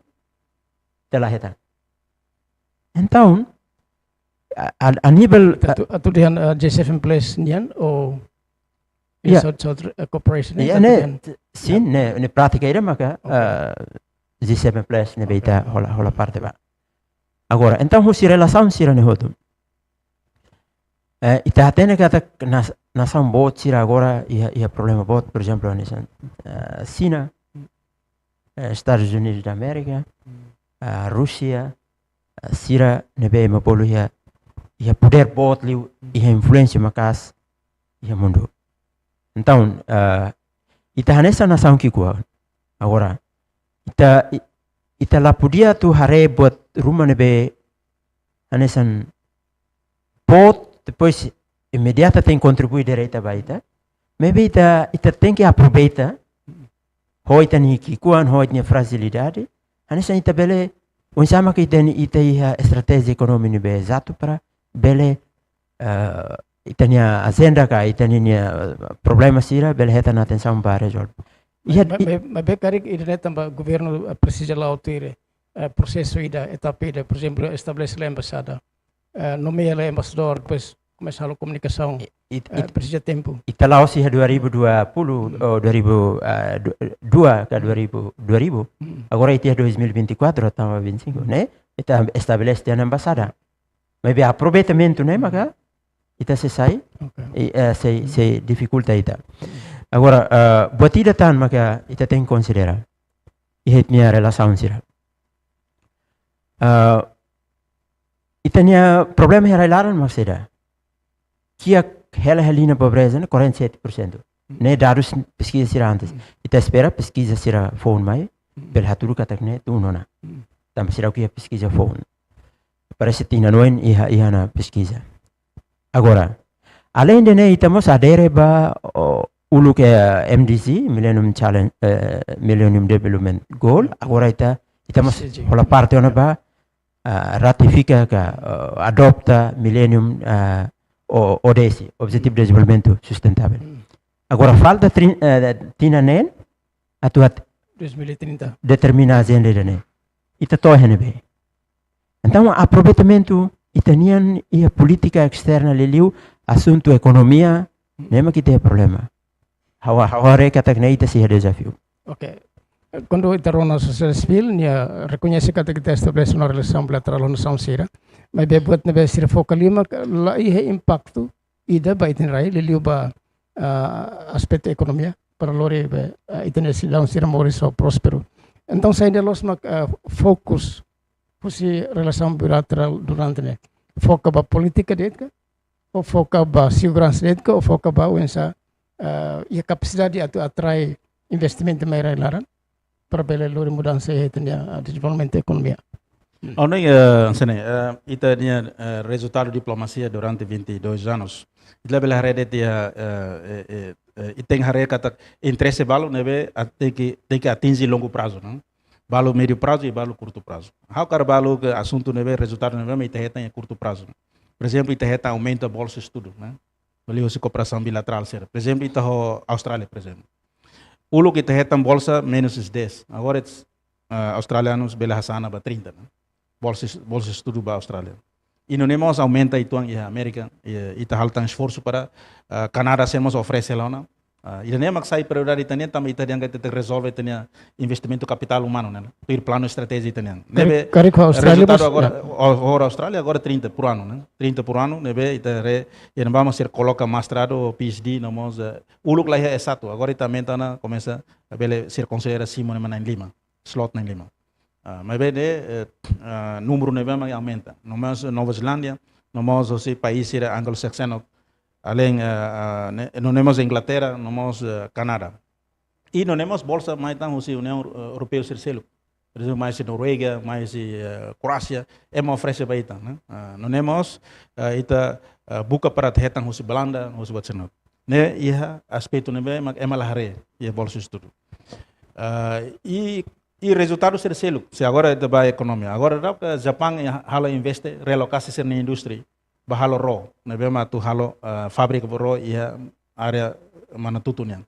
ita la hetan. Entaun, a, a, a nivel, atu, atu dehan, eh, G seven plus nian, ou, ya, South-South, eh, Cooperation, ya, atu ne'e, dehan, sin, ya, ne'e, ne'e prátika ida maka, oke, eh, G seven plus ne'ebé ita, oke, hola, hola parte ba. Agora, entaun, husi relasaun sira-ne'e hotu. Eh, ita hatene katak nas-, nasaun boot sira agora iha, iha problema boot, por ezemplu, hanesan, eh, Xina. eh, Estados Unidos da América, ah, Rúsia, ah, sira ne'ebé ema bolu iha, iha podér boot liu, iha influénsia maka'as iha mundu. Entaun, ah, ita hanesan nasaun ki'ikoan. Agora, ita, i-, ita la podia atu haree buat ruma ne'ebé hanesan boot, depois imediata tenke kontribui direta ba ita. Maibé ita, ita tenke aproveita ho ita-nia ki'ikoan, ho ita-nia frajilidade. Hanesan ita bele, oinsá mak ita-nia, ita iha estratéjia ekonomia ne'ebé ezatu para bele, eh, ita-nia ajenda ka, ita-nia, eh, problema sira bele hetan atensaun ba rezolve. Iha, maibé, maibé karik ida-ne'e tanba governu, eh, presiza la'o tuir, eh, prosesu ida, etapa ida, por ezemplu, estabelese hela embaixada, eh, nomeia hela embaixadór, depois komesa halo komunikasaun, i-, i-, eh, i-, presiza tempu. Ita la'o iha dua ribu dua puluh, hmm, ou dua ribu, eh, du-, dua ka, hmm, dua ribu, dua ribu. Hmm. Agora ita dois mil e vinte e quatro, tanba vinte e cinco, hmm, ne'e? Ita estabelese tiha ona embaixada. Maibé aproveitamentu ne'e maka ita sei sai, oke, i, eh, sei, hmm, sei difikulta ita. Agora, eh, buat ida tan maka ita tenke konsidera iha ita-nia relasaun sira. Eh, ita-nia problema iha rai-laran mak saida? Kiak hela iha liña pobreza ne'e quarenta e sete por cento. Ne'e dadus peskiza sira antes. Ita espera peskiza sira foun mai, bele hatudu katak ne'e tun ona. Tanba sira ko'alia peskiza foun. Parese tinan oin iha, iha ona peskiza. Agora, aleinde ne'e ita mós adere ba, o, uluk, eh, M D G, Millennium Challenge, eh, Millennium Development Goal. Agora ita, ita mós, M D G, hola parte ona ba, ah, ratifika ka, ah, adota Millennium, ah, o, O D S, Objetivu de Dezenvolvimentu Sustentável. Hmm. Agora falta trin-, eh, tinan neen atu at- dois mil e trinta, determina ajenda ida-ne'e. Ita to'o iha ne'ebé? Entaun, aproveitamentu ita-nian iha polítika esterna liuliu asuntu ekonomia, ne'e mak ita iha problema. Ha'u, ha'u haree katak ne'e ita sei iha dezafiu. Oke. Kuandu ita rona sosiedade sivíl, nia rekoñese katak ita estabelese ona relasaun bilaterál ho nasaun sira. Maibé buat ne'ebé sira foka liu mak la iha impaktu ida ba ita-nia rai, liuliu ba, ah, aspetu ekonomia, para lori ba, ah, ita-nia sidadaun sira moris ho prósperu. Entaun, saida loos mak, ah, fokus husi relasaun bilaterál durante ne'e? Foka ba polítika de'it ka? Ou foka ba seguransa de'it ka? Ou foka ba oinsá, ah, iha kapasidade atu atrai investimentu mai rai-laran para bele lori mudansa iha ita-nia, ah, dezenvolvimentu ekonomia? Hmm. Oh, ne'e, eh, sene, eh, ita-nia, eh, rezultadu diplomasia durante vinte e dois anos. Ita labele haree de'it iha, eh, eh, eh, eh, ita tenke haree katak interese balu ne'ebé a-, tenke, tenke atinje longu prazu, ne'e? Balu médiu prazu i balu kurtu prazu. Ha'u hakarak balu ke asuntu ne'ebé, rezultadu ne'ebé mak ita hetan iha kurtu prazu. Por ezemplu, ita hetan aumenta bolsa estudu, ne'e? Liuhusi kooperasaun bilaterál sira. Por ezemplu, ita ho Austrália, por ezemplu. Uluk ita hetan bolsa menus dez. Agora, ah, australianus bele hasa'e ona ba trinta, ne'e? Bolsa, bolsa estudu ba Austrália. I nune'e mós aumenta uitoan iha Amérika, i, ita halo tan esforsu para, ah, Kanadá sei mós oferese hela ona. Ah, ida-ne'e mak sai prioridade ita-nian, tanba ita dehan katak ita rezolve ita-nia investimentu kapitál umanu, ne'e? Tuir planu estratéjia ita-nian. Karik, ne'ebé karik ho Austrália, rezultadu mas, agora, ya. Ho, ho Austrália agora trinta por anu, ne'e? Trinta por anu, ne'ebé ita re, iha ne'ebá mak sira koloka mestradu, PhD, no mós, eh, uluk la iha S satu. Agora ita aumenta ona, komesa, bele sira konsidera simu ne'e mak na'in-lima, slot na'in-lima. Ah, maibé ne'e, eh, ah, númeru ne'ebé mak aumenta. No mós Nova Zelándia, no mós husi país sira anglo-saxóniku, além, ah, ah, ne'e, nune'e mós Inglaterra, no mós, eh, Kanadá. I nune'e mós bolsa mai tan husi Uniaun, eh, Europeu sira seluk. Por ezemplu, mai husi Noruega, mai husi, eh, Kroásia, ema oferese ba ita, ne'e? Ah, nune'e mós, eh, ita, eh, buka para atu hetan husi Belanda, husi buat seluk. Ne'e iha aspetu ne'ebé mak ema la haree iha bolsa estudu. Ah, i, i rezultadu sira seluk, se agora ita ba ekonomia. Agora daudaun Japaun iha halo investe, relokasi sira-nia indústria ba halo ró, ne'ebé mak atu halo, ah, fábrika ró iha área Manatuto nian.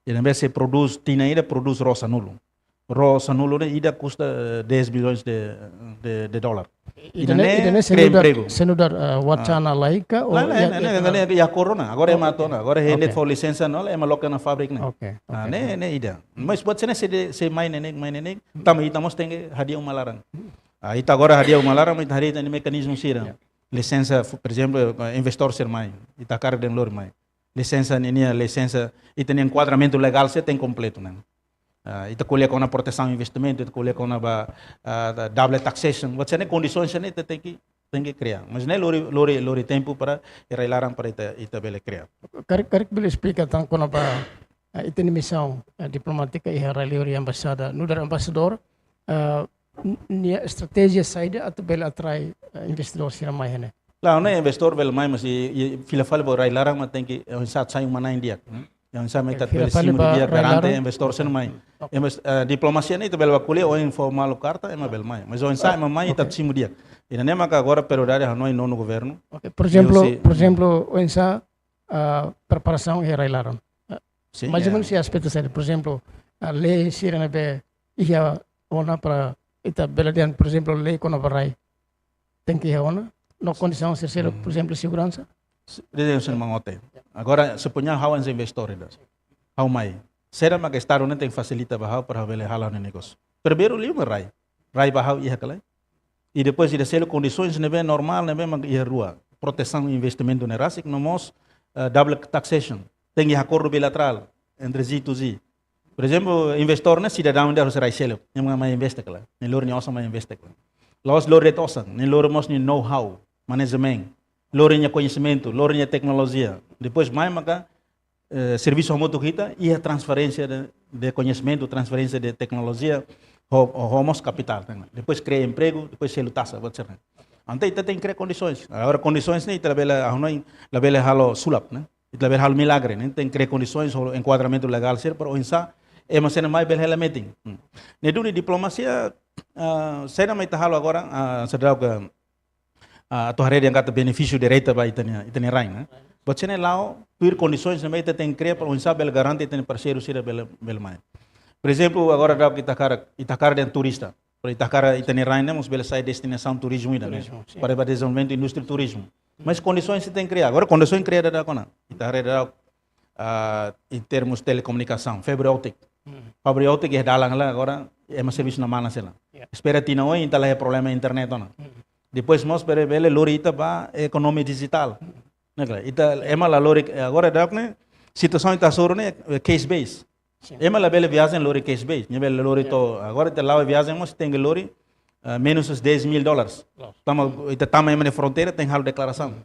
I ne'ebé sei prodús, tinan ida prodús ró sanulu. Ró sanulu ne'e ida kusta, eh, dez bilhões de, de, de dólar. Ida-ne'e, ida-ne'e, ida-ne'e kria senu dar, empregu. Senu dar, eh, wacana, ah, lai ka, la, ou la, ya, ne'e, ya, ne'e, ya, ne'e, ya korona, agora, oh, ema, oke, tona, agora, oke, hende fó lisensa ona, ema loke ona fábrika ne'e. Oke, ah, oke, ne'e, oke. Ne'e ida. Mas buat sira-ne'e sei de, sei mai ne'e, mai ne'e, tanba ita mós tenke hadi'a uma laran. Ah, ita agora hadi'a uma laran, mas ita hadi'a ita-nia mekanizmu sira. Ya. Lisensa, fu-, por ezemplu, eh, investidór sira mai, ita hakarak dehan lori mai. Lisensa ninia, lisensa, ita-nia enkuadramentu legál sira tenke kompletu, ne'e? Ah, ita ko'alia kona protesaun investimentu, ita ko'alia kona ba, ah, da-, double taxation. Buat sira-ne'e kondisoens sira-ne'e ita tenke, tenke kria. Mas ne'e lori, lori, lori tempu para iha rai-laran para ita, ita bele kria. Karik, karik bele esplika tan kona-ba, ah, ita-nia misaun, ah, diplomátika iha rai-liur iha embaixada. Nu'udar embaixadór, ah, n-, nia estratéjia saida atu bele atrai, ah, investidór sira mai iha ne'e? Klaru, ne'e investidór bele mai, mas i, i fila fali ba rai-laran mak tenke, eh, oinsá sai uma-na'in di'ak, hmm? Oinsá mak ita bele simu di'ak, garante rai-laran, investor sira mai. Ok. Mas, eh, diplomasia ne'e ita bele bá ko'alia, oinsá fó malu karta, ema bele mai. Mas oinsá ema mai, ita simu di'ak. Ida-ne'e maka agora prioridade hanoin nonu governu. Ok, por ezemplu, por ezemplu, oinsá, ah, preparasaun iha rai-laran. Ah, mais ou menus iha aspetu saida, por ezemplu, ah, lei sira ne'ebé iha ona para ita bele dehan, por ezemplu, lei kona-ba rai tenke iha ona, no kondisaun sira seluk, por ezemplu, seguransa. Dehan sira mak ote. Agora, suponha ha'u hanesan investor ida. Ha'u mai. Saida mak Estadu ne'e tenke fasilita ba ha'u para ha'u bele hala'o ha'u-nia negósiu? Primeiru liu mak rai. Rai ba ha'u iha ka lae. I depois ida seluk kondisoens ne'ebé normál, ne'ebé mak iha rua. Protesaun investimentu ne'e rasik, no mós, eh, double taxation. Tenke akordu bilaterál entre Z to Z. Por ezemplu, investor ne'e sidadaun ida husi rai seluk, nia mak mai investe ka lae. Nia lori nia osan mai investe ka lae. La'ós lori de'it osan, nia lori mós nia know-how, manajemen. Lori nia koñesimentu, lori nia teknolojia. Depois mai maka, eh, servisu hamutuk ho ita, iha transferénsia de, de koñesimentu, transferénsia de teknolojia, ho, ho, ho mós kapitál, ne'e. Depois kria empregu, depois selu taxa, buat sira-ne'e. Entaun ita tenke kria kondisoens. Agora kondisoens ne'e ita labele, ah, ne'e, labele halo sulap, ne'e. Ita labele halo milagre, ne'e. Tenke kria kondisoens, halo enkuadramentu legál sira, para oinsá ema sira-ne'e mai bele hela metin. Hmm. Ne'e duni diplomasia, ah, saida mak ita halo agora, ah, seidauk, ah, atu haree dehan katak benefísiu direta ba ita-nia, ita-nia rain, ne'e. Buat sira-ne'e la'o, tuir kondisoens ne'ebé ita tenke kria, para oinsá bele garante ita-nia parseiru sira bele, bele mai. Por ezemplu, agora daudauk ita hakarak, ita hakarak dehan turista. Para ita hakarak ita-nia rain ne'e mós bele sai destinasaun turizmu ida, ne'e. Turizmu, sin. Para ba dezenvolvimentu indústria turizmu. Mas kondisoens ita tenke kria. Agora kondisoens kria daudauk ona. Ita haree daudauk, ah, em termos telekomunikasaun, fibra óptica. Hmm. Fibra óptica iha dalan hela agora, ema servisu ona manas hela. Ya. Espera tinan oin, ita la iha problema internet ona. Hmm. Depois mós bele, bele lori ita ba ekonomia dijitál. Hmm. Ne'e ka lae, ita ema la lori, eh, agora daudauk ne'e, situasaun ita hasoru ne'e, eh, cash base. Sin. Ema labele viajen lori cash base. Nia bele lori to'o, agora ita la'o viajen mós tenke lori, ah, menus dez mil dólares. Loos. Tanba ita tama ema nia fronteira tenke halo deklarasaun.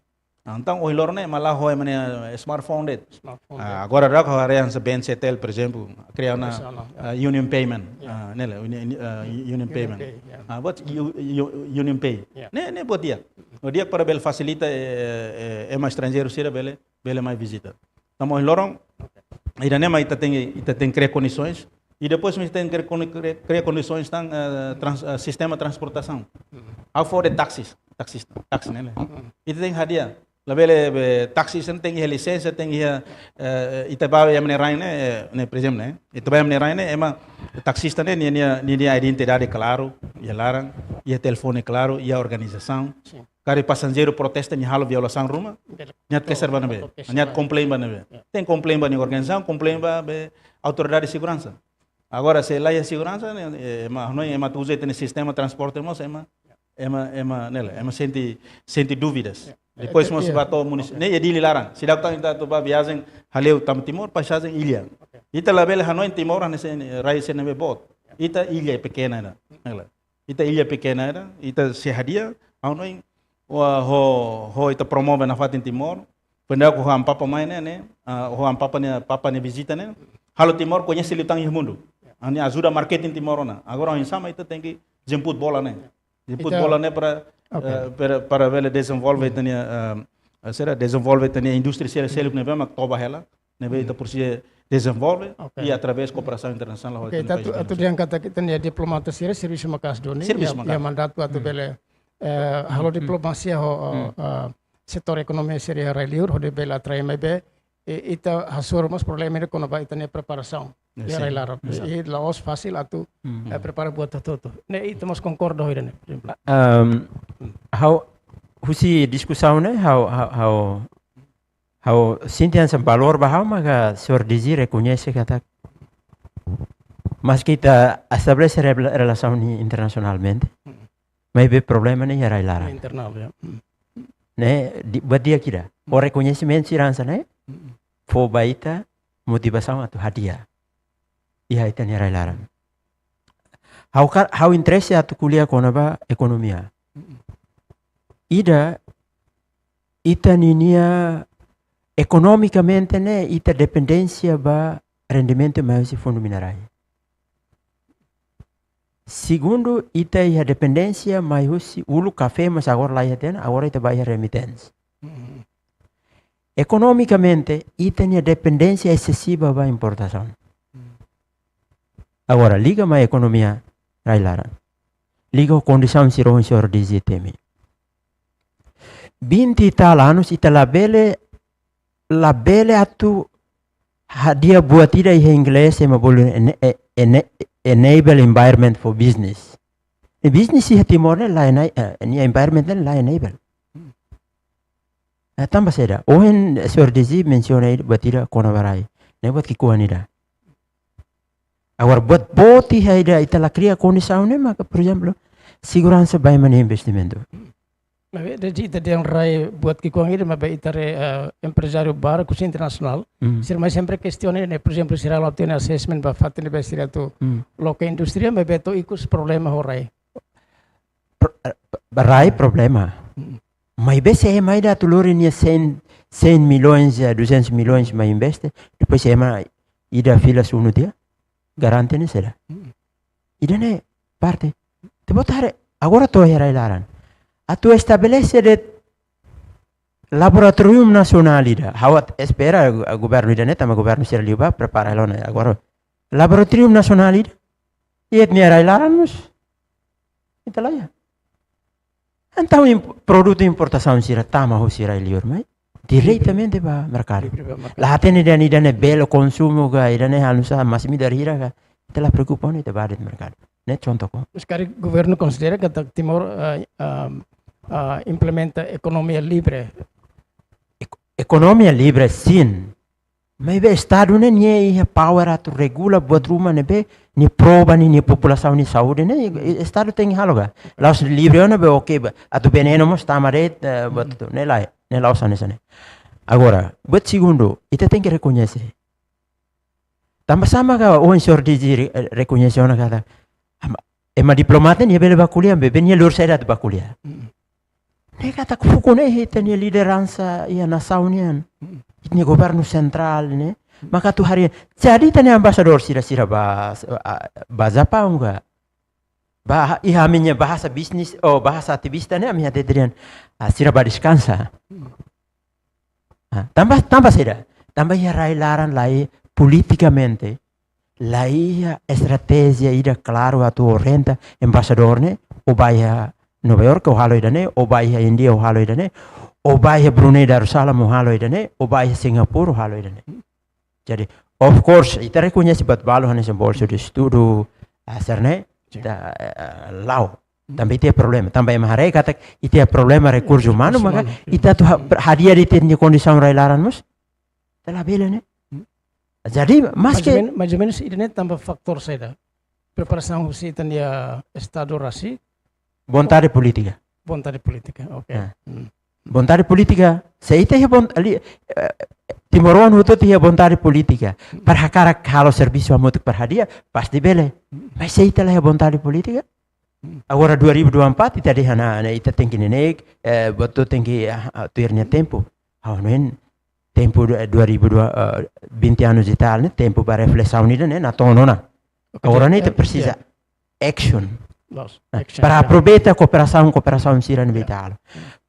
Ah, entaun ohin loron ne'e ema la'o ho ema nia smartphone de'it. Smartphone de'it. Ah, agora daudauk ha'u haree hanesan B N C T L, por ezemplu, kria ona, ah, Union Payment. Ya. Ah, ne'e lae, Uni-, Uni-, ah, Union Payment. Pay, ya. Ah, buat U-, U-, Union Pay. Ya. Ne'e, ne'e buat di'ak. Buat di'ak para bele fasilita, eh, eh, ema estranjeiru sira bele bele mai vizita. Tanba ohin loron, ida-ne'e mak ita tenke, ita tenke kria kondisoens. I depois ita tenke kria kondi-, kria, kria kondisoens tan, eh, trans-, eh, sistema transportasaun. Hmm. Ha'u fó de'it táxis, táxis, táxi ne'e, ne'e. Hmm. Ita tenke hadi'a. Labele be táxi sira tenke iha lisensa, tenke iha, eh, ita bá ema nia rain ne'e, eh, ne'e, por ezemplu, ne'e. Ita bá ema nia rain ne'e, ema taxista ne'e, nia, nia, nia, nia identidade klaru, iha laran, iha telefone klaru, iha organizasaun. Sin. Karik pasajeiru protesta, nia halo violasaun ruma, bele, nia atu kesar ba ne'ebé? Atu kesar, nia atu ba, komplain ba ne'ebé? Ya. Tenke komplain ba nia organizasaun, komplain ba be autoridade seguransa. Agora, se la iha seguransa, ne'e, eh, ema, no, ema atu uza ita-nia sistema transporte mós, ema, ema, ema, ne'e lae, ema sente, sente dúvidas. Ya. Depois, eh, mós, ya, ba to'o munis-, ok, ne'e iha Dili laran. Seidauk tan ita atu bá viajen, hale'u tama Timor, pasajen illa. Ok. Ita labele hanoin Timor hanesan, eh, rai sira ne'ebé boot. Ya. Ita illa pekena ida. Ne'e lae. Ita illa pekena ida, ita sei hadi'a, ha'u hanoin, ho, ho, ho ita promove nafatin Timor, foin daudauk ho Amu Papa mai ne'e, ne'e, ah, ho Amu Papa nia, Papa nia vizita ne'e, halo Timor koñese liután iha mundu. Ha'u-nia ajuda marketing Timor ona. Agora, oinsá mak ita tenke jemput bola ne'e. Jemput bola ne'e para, ok, eh, para, para bele dezenvolve ita-nia, eh, sira dezenvolve ita-nia indústria sira seluk ne'ebé mak toba hela. Ne'ebé ita presiza dezenvolve, ok, i através kooperasaun internasionál ho, ok, ita-nia país atu, atu vizinhu. Dehan katak ita-nia diplomata sira servisu maka'as duni, servisu, ya, maka'as, ya, mandatu atu, hmm, bele, eh, halo, hmm, diplomasia ho, hmm, eh, setór ekonomia sira iha rai-liur, hodi bele atrai maibé, eh, ita hasoru mós problema ida kona-ba ita-nia preparasaun. Ya, iha, sin, rai-laran. Exato. I la'ós fasil atu, hmm, eh, prepara buat hotu-hotu. Ne'e ita mós konkorda ho ida-ne'e, por ezemplu. Ehm, ha'u, husi diskusaun ne'e, ha'u, ha'u, ha'u Ha'u sente hanesan valór ba ha'u maka señór D G rekoñese katak maski ita estabelese rela-, relasaun ne'e internasionalmente, hmm, maibé problema ne'e iha rai-laran. Internál, ya. Hmm. Ne'e, di-, buat di'ak ida. Ho, hmm, rekoñesimentu sira hanesan ne'e, hmm, fó ba ita motivasaun atu hadi'a. iha ita-nia rai-laran. Ha'u ka, ha'u interese atu ko'alia kona-ba ekonomia. Ida, ita ninia ekonomikamente ne'e, ita dependénsia ba rendimentu mai husi fundu mina-rai. Segundu, ita iha dependénsia mai husi uluk kafé, mas agora la iha tiha ona, agora ita ba iha remittance. Ekonomikamente, ita-nia dependénsia esesiva ba importasaun. Agora, liga mai ekonomia rai-laran. Liga ho kondisaun sira ohin señór D G temi. Vinte e tal anos, ita labele, labele atu hadi'a buat ida iha inglés ema bolu ene-, e-, ene-, enable environment for business. E business iha Timor ne'e la ena-, eh, nia environment ne'e la enable. Eh, tanba saida? Ohin señór D G mensiona ida buat ida kona-ba rai. Ne'e buat ki'ikoan ida. Agora buat boot iha ida ita la kria kondisaun ne'e maka, por ezemplu, seguransa ba ema nia investimentu. Maibé, de ita dehan rai buat ki'ikoan ida, maibé ita haree, eh, emprezáriu barak husi internasionál. Mm. Sira mai sempre kestiona ne'e, por ezemplu, sira la iha assessment ba fatin ne'ebé sira atu, mm, loke indústria, maibé to'o ikus problema ho rai. Pro-, eh, ba rai problema. Mm. Maibé se ema ida atu lori nia cem, cem milhões, eh, duzentos milhões mai investe, depois se ema ida fila sunu tiha, garante ne'e saida? Mm. Ida-ne'e parte. Ita-boot haree, agora to'o iha rai-laran. Atu estabelese de'it laboratóriu nasionál ida. Ha'u atu espera, eh, governu ida-ne'e, tanba governu sira liubá prepara hela ona agora. Laboratóriu nasionál ida. Iha ita-nia rai-laran mós. Ita la iha. Entaun, imp-, produtu importasaun sira tama husi rai-liur mai diretamente ba merkadu. Livre ba merkadu. La hatene dehan ida-ne'e bele konsumu ka, ida-ne'e halo nusá, mas midar hira ka. Ita la preokupa ona, ita ba de'it merkadu. Ne'e contoh ko. Mas karik governu konsidera katak Timor, eh, ehm, eh, implementa ekonomia livre? Ek-, ekonomia livre, sin. Maibé Estadu ne'e nia iha power atu regula buat ruma ne'ebé nia pró ba nia, nia populasaun nia saúde ne'e, e-, Estadu tenke halo ka. La'ós livre ona be, oke, ba, atu venenu mós tama de'it, eh, buat, hmm, hotu. Ne'e lae, ne'e la'ós hanesan ne'e. Agora, buat segundu, ita tenke rekoñese. Tanba sá maka ohin señór D G re-, rekoñese ona katak, ama, ema diplomata nia bele ba ko'alia, be, be nia lori saida atu ba ko'alia. Mm. Ne'e katak fuku ne'e ita-nia lideransa iha nasaun nian. Mm. Ita-nia governu sentrál ne'e. Mm. Maka atu haree, jadi ita-nia embaixadór sira, sira ba, a, ba Japaun ka. Ba, iha ami-nia bahasa bisnis, ou bahasa ativista ne'e, ami hatete dehan, ah, sira ba deskansa. Mm. Ah, tanba, tanba saida? Tanba iha rai-laran laiha politikamente, laiha estratéjia ida klaru atu orienta embaixadór ne'e, ó ba iha Nova York ó halo ida-ne'e, ó ba iha Índia ó halo ida-ne'e, ó ba iha Brunei Darussalam ó halo ida-ne'e, ó ba iha Singapura ó halo ida-ne'e. Jadi, of course, ita rekoñese buat balu hanesan bolsa de estudu, ah, sira-ne'e, sin, ita, eh, la'o. Hmm. Tanba ita iha problema. Tanba ema haree katak ita iha problema rekursu, rekursu umanu, maka umanu, sin, ita atu ha-, hmm, hadi'a de'it ita-nia kondisaun rai-laran mós. Ita labele ne'e. Hmm. Jadi, mais ou maske men-, mais ou menus ida-ne'e tanba fatór saida? Preparasaun husi ita-nia Estadu rasik? Vontade polítika. Vontade polítika, oke. Ah. Hmm. Vontade polítika, se ita iha von-, ali, eh, timoroan hotu iha vontade polítika. Hmm. Para hakarak halo servisu hamutuk para hadi'a, pasti bele. Hmm. Mas se ita la iha vontade polítika, hmm, agora dua ribu dua puluh empat ita dehan, ah, ne'e ita tenke neineik, eh, buat hotu tenke, ah, ah, tuir nia tempu. Ha'u hanoin tempu du-, dua ribu dua, eh, vinte anos e tal ne'e, tempu ba reflesaun ida-ne'e, natoon ona. Oke, agora ne'e ita, eh, presiza, ya, action. Loos, nah, action, para, ya, aproveita kooperasaun, kooperasaun sira ne'ebé, ya, ita halo.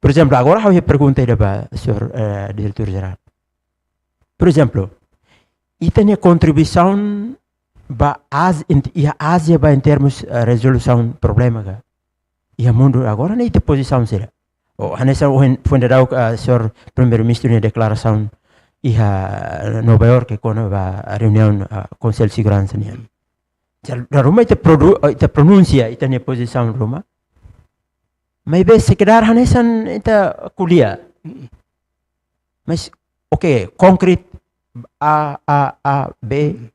Por ezemplu, agora ha'u iha pergunta ida ba señór, eh, Diretór Jerál. Por ezemplu, ita-nia kontribuisaun ba Ázi-, ent-, iha Ázia ba em termos, eh, rezolusaun problema ka iha mundu agora ne'e ita pozisaun saida? Ou hanesan ohin foin daudauk, ah, señór Primeiru-Ministru nia deklarasaun iha Nova York kona-ba reuniaun, ah, Konsellu Seguransa nian. Jadi, dala ruma ita produ-, ita pronunsia ita-nia pozisaun ruma. Maibé sekedar hanesan ita ko'alia. Mm. Mas, oke, konkret, A, A, A, B, mm,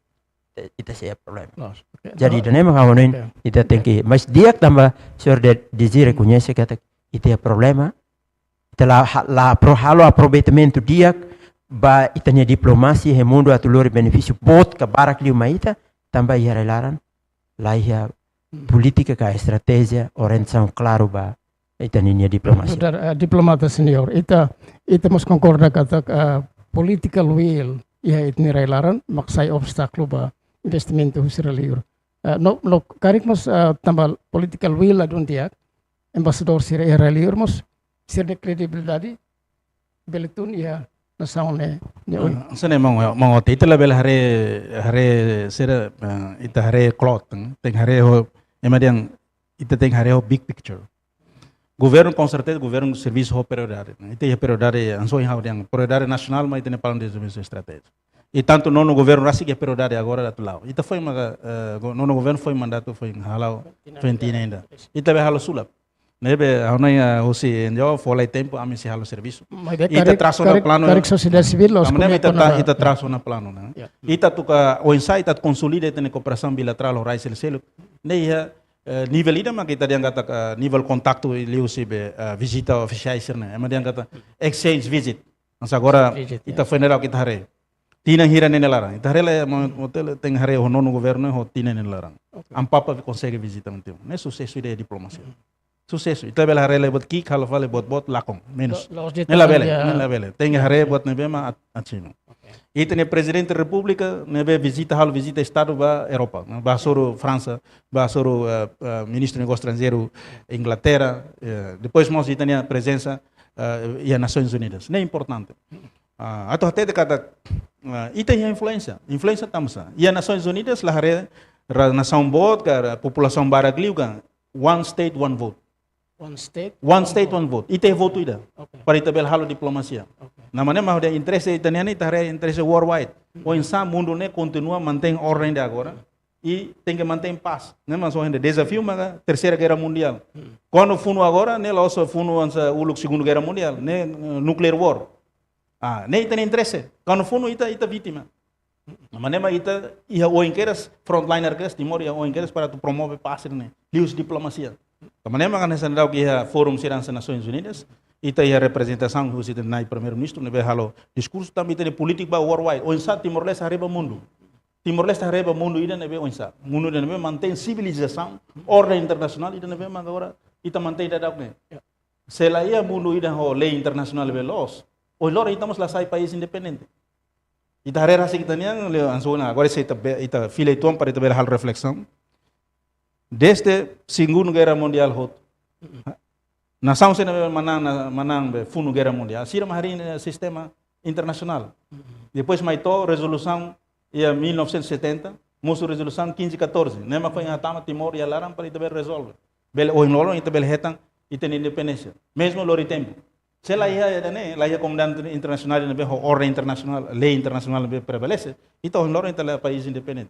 eh, ita sei iha problema. Loos, oke. Jadi, entaun, ida-ne'e mak ha'u hanoin, oke, ita, oke, tenke, mas di'ak tanba señór D-, D G rekoñese katak ita iha problema, ita la ha-, la pro-, halo aproveitamentu di'ak ba ita-nia diplomasia iha mundu atu lori benefísiu boot ka barak liu mai ita, tanba iha rai-laran la iha polítika ka estratéjia, orientasaun klaru ba ita-nia diplomasia. Betul, eh, diplomata senior. Ita, ita mós konkorda katak, eh, political will iha ita-nia rai-laran mak sai obstákulu ba investimentu husi rai-liur. Eh, no, no, karik mós, eh, tanba political will ladún di'ak, embaixadór sira iha rai-liur mós sira-nia kredibilidade bele tun iha nasaun ne'e, ne'e oin. Ah, hanesan ne'e, maun, maun Oti, ita labele haree, haree sira, eh, ita haree kloot, eh, tenke haree ho, ema dehan, ita tenke haree ho big picture. Governu, com certeza, governu servisu ho prioridade, ne'e. Ita iha prioridade, hanesan ohin ha'u dehan, prioridade nasionál, mas ita-nia planu de dezenvolvimentu estratéjiku. I tantu nonu governu rasik iha prioridade agora atu la'o. Ita foin maka, eh, go-, nonu governu foin mandatu, foin hala'o, foin tinan ida. Ita bele halo sulap. Ne'ebé, ha'u hanoin, eh, husi N G O, fó lai tempu, ami sei halo servisu. Maibé ita karik, trasu ona karik, planu. Karik sosiedade sivíl, loos. Tanba ne'e komunidade ita ta-, ita trasu ona planu, ne'e. Ya. Ita atu ka, oinsá ita atu konsolida ita-nia kooperasaun bilaterál ho rai sira seluk. Ne'e iha, eh, nivel ida mak ita dehan katak, eh, nivel kontaktu liuhusi be, eh, vizita ofisiais sira-ne'e. Ema dehan katak exchange visit. Mas agora visit, ita, ya, foin daudauk ita haree. Tinan hira ne'e nia laran. Ita haree lai, mo-, mo tele tenke haree ho nonu governu ho tinan ne'e nia laran. Oke. Amu Papa konsege vizita Timor. Ne'e susesu ida diplomasia. Susesu. Ita bele haree lai buat ki'ik, halo fali buat-buat lakon, menus. Lo-, loos de'it. Ne'e labele, ya, ne'e labele. Tenke haree buat ne'ebé mak at-, atsinu. Oke. Ita-nia Prezidente Repúblika ne'ebé vizita, halo vizita Estadu ba Europa, ne'e, ba hasoru Fransa, ba hasoru, eh, eh, Ministru Negósiu Estranjeiru Inglaterra, eh, depois mós ita-nia prezensa, eh, iha Nasoins Unidas. Ne'e importante. Ah, atu hatete katak, ah, ita iha influénsia. Influénsia tanba sá? Iha Nasoins Unidas la haree ra-, nasaun boot ka ra-, populasaun barak liu ka one state, one vote. One state, one state, one vote. Ita iha votu ida. Oke. Para ita bele halo diplomasia. Oke. Ne'e mak ha'u dehan interese ita-nian ne'e ita haree interese worldwide. Hmm. Oinsá mundu ne'e kontinua mantein orden de agora. I tenke mantein pás. Ne'e mak hanesan dezafiu maka Terseira Guerra Mundiál. Hmm. Kuandu funu agora, ne'e la'ós funu hanesan uluk Segunda Guerra Mundiál, ne'e, eh, nuclear war. Ah, ne'e ita-nia interese. Kuandu funu ita, ita vítima. Tanba ne'e mak ita iha oin kedas, frontliner kedas, Timor iha oin kedas para atu promove pás ne'e liuhusi diplomasia. Tanba ne'e mak hanesan daudauk iha forum sira hanesan Nasoins Unidas, ita iha reprezentasaun husi ita-nia Primeiru-Ministru ne'ebé halo diskursu, tanba ita-nia polítika ba worldwide. Oinsá Timor-Leste haree ba mundu. Timor-Leste haree ba mundu ida ne'ebé oinsá. Mundu ida ne'ebé mantein sivilizasaun, orden internasionál ida ne'ebé mak agora ita mantein daudauk ne'e. Ya. Se la iha mundu ida ho lei internasionál ne'ebé loos, ohin loron ita mós la sai país independente. Ita haree rasik ita-nian, le, hanesan ohin, agora se ita be-, ita fila uitoan para ita bele halo reflesaun. Desde Segunda Guerra Mundiál hotu, nasaun sira ne'ebé manán, na-, manán be funu Guerra Mundiál, sira mak harii, eh, sistema internasionál. Depois mai to'o rezolusaun iha mil novecentos e setenta, mosu rezolusaun quinze catorze. Ne'e mak foin hatama Timor iha laran para ita bele rezolve. Bele ohin loron ita bele hetan ita-nia independénsia. Mezmu lori tempu. Se la iha ida-ne'e, la iha komunidade internasionál ne'ebé ho orden internasionál, lei internasionál ne'ebé prevalese, ita ohin loron ita la país independente.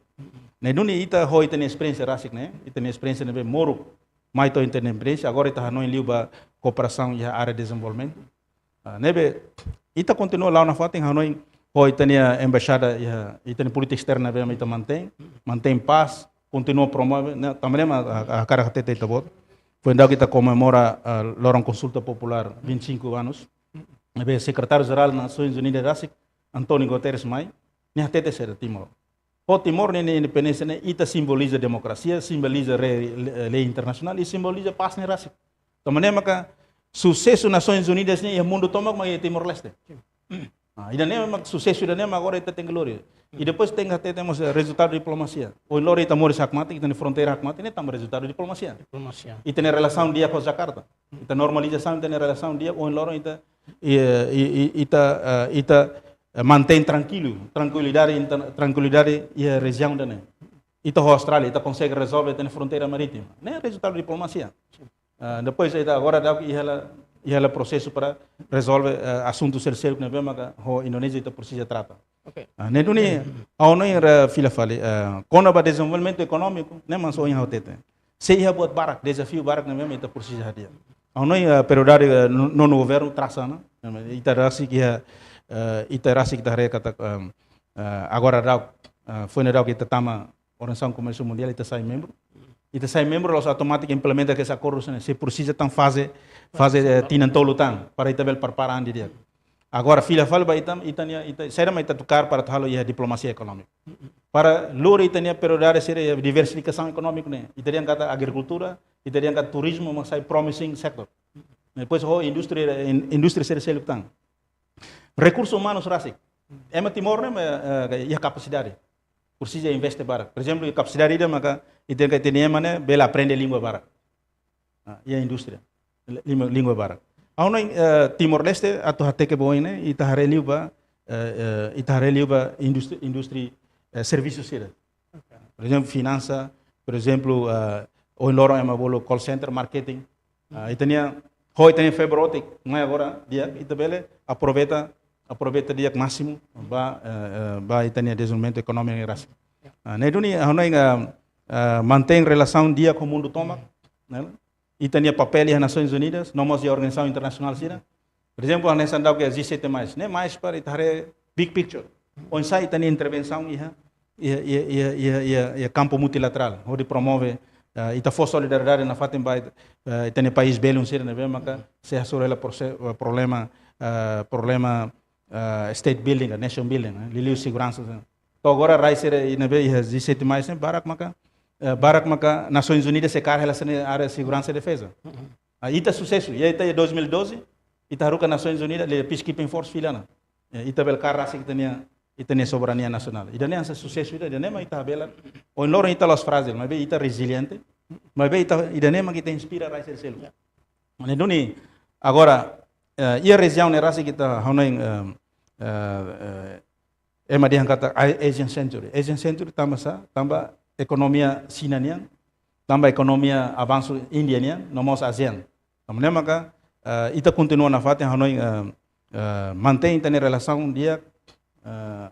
Ne'e duni ita ho ita-nia esperiénsia rasik ne'e, ita-nia esperiénsia ne'ebé moruk, mai to'o ita-nia esperiénsia, agora ita hanoin liu ba kooperasaun iha área dezenvolvimentu. Ah, ne'ebé, ita kontinua la'o nafatin, hanoin ho ita-nia embaixada iha, ita-nia polítika esterna ne'ebé ita mantein, mantein pás, kontinua promove, ne'e, tanba ne'e mak, ah, ah, hakarak hatete ita-boot. Foin daudauk ita komemora, ah, loron konsulta populár vinte e cinco anos. Ne'ebé Sekretáriu-Jerál Nasoins Unidas rasik, António Guterres mai, nia hatete saida Timor. Ho Timor nia, nia independénsia ne'e, ita simboliza demokrasia, simboliza re-, le-, lei internasionál, i simboliza pás ne'e rasik. Tanba ne'e maka susesu Nasoins Unidas ne'e iha mundu tomak mak iha Timor-Leste. Ah, ida-ne'e mak susesu ida-ne'e mak agora ita tenke lori. I depois tenke hatete mós, eh, rezultadu diplomasia. Ohin loron ita moris hakmatek, ita-nia fronteira hakmatek, ne'e tanba rezultadu diplomasia. Diplomasia. Ita-nia relasaun di'ak ho Jakarta. Ita normalizasaun ita-nia relasaun di'ak, ohin loron ita, i, i, i, ita, eh, ita, eh, mantein trankilu, trankuilidade inter-, trankuilidade iha rejiaun ida-ne'e. Ita ho Austrália, ita konsege rezolve ita-nia fronteira marítima. Ne'e rezultadu diplomasia. Ah, depois ita agora daudauk iha hela, iha hela prosesu para rezolve, eh, asuntu sira seluk ne'ebé maka ho Indonézia ita presiza trata. Oke. Ah, ne'e duni, ha'u hanoin ita fila fali, eh, kona-ba dezenvolvimentu ekonómiku, ne'e mak hanesan ohin ha'u hatete. Sei iha buat barak, dezafiu barak ne'ebé mak ita presiza hadi'a. Ha'u hanoin, eh, prioridade, eh, no-, nonu governu trasa ona, ita rasik iha, eh, ita rasik ita haree katak, em, eh, agora daudauk, eh, foin daudauk ita tama Organizasaun Komérsiu Mundiál, ita sai membru. Ita sai membru, la'ós automátiku implementa kedas akordu sira-ne'e. Sei presiza tan faze, faze, eh, tinan tolu tan, para ita bele prepara an didi'ak. Agora, fila fali ba ita, ita-nia, ita, saida mak ita atu kaer para atu halo iha diplomasia ekonómika. Para lori ita-nia prioridade sira iha diversifikasaun ekonómika ne'e. Ita dehan katak agrikultura, ita dehan katak turizmu mak sai promising sector. Depois ho indústria, in-, indústria sira seluk tan. Rekursus umanus rasik. Ema Timor ne'e, eh, eh, iha kapasidade. Presiza investe barak. Por ezemplu, kapasidade ida maka ita-nia ema ne'e bele aprende língua barak. Ah, iha indústria. Língua, língua barak. Ha'u hanoin, eh, Timor-Leste atu hateke ba oin ne'e, ita haree liu ba, eh, eh, ita haree liu ba indústri-, indústria, eh, servisu sira. Por ezemplu, finansa, por ezemplu, eh, ohin loron ema bolu call center, marketing. Ah, ita-nia, ho ita-nia fiber optic, mai agora, di'ak, ita bele aproveita, aproveita di'ak másimu ba, eh, eh, ba ita-nia dezenvolvimentu ekonomia ne'e rasik. Ah, ne'e duni, ha'u hanoin, ah, ah, mantein relasaun di'ak ho mundu tomak, ne'e? Ita-nia papél iha Nasoins Unidas, no mós iha organizasaun internasionál sira. Por ezemplu, hanesan daudauk iha G sete mais, ne'e mais para ita haree big picture. Oinsá ita-nia intervensaun iha, iha, iha kampu multilaterál, hodi promove, eh, ita fó solidariedade nafatin ba, eh, ita-nia país belun sira ne'ebé maka sei hasoru hela prose-, eh, problema, eh, problema, eh, state building, nation building, eh, liuliu seguransa. To'o agora rai sira ne'ebé iha G sete mais ne'e barak maka, eh, barak maka Nasoins Unidas sei kaer hela sira-nia área seguransa i defeza. Ah, ita susesu, iha ita iha dois mil e doze, ita haruka Nasoins Unidas, liga peacekeeping force fila ona. Eh, ita bele kaer rasik ita-nia, ita-nia soberania nasionál. Ida-ne'e hanesan susesu ida, ida-ne'e mak ita bele. Ohin loron ita la'ós frájil, maibé ita reziliente. Maibé ita, ida-ne'e mak ita inspira rai sira seluk. Ya. Ne'e duni, agora, eh, iha rejiaun ne'e rasik ita hanoin, eh, eh, eh, ema dehan katak A-, Asian Century. Asian Century tanba sá, tanba ekonomia Xina nian, tanba ekonomia avansu Índia nian, no mós ASEAN. Tanba ne'e maka, eh, ita kontinua nafatin hanoin, eh, eh, mantein ita-nia relasaun di'ak, eh,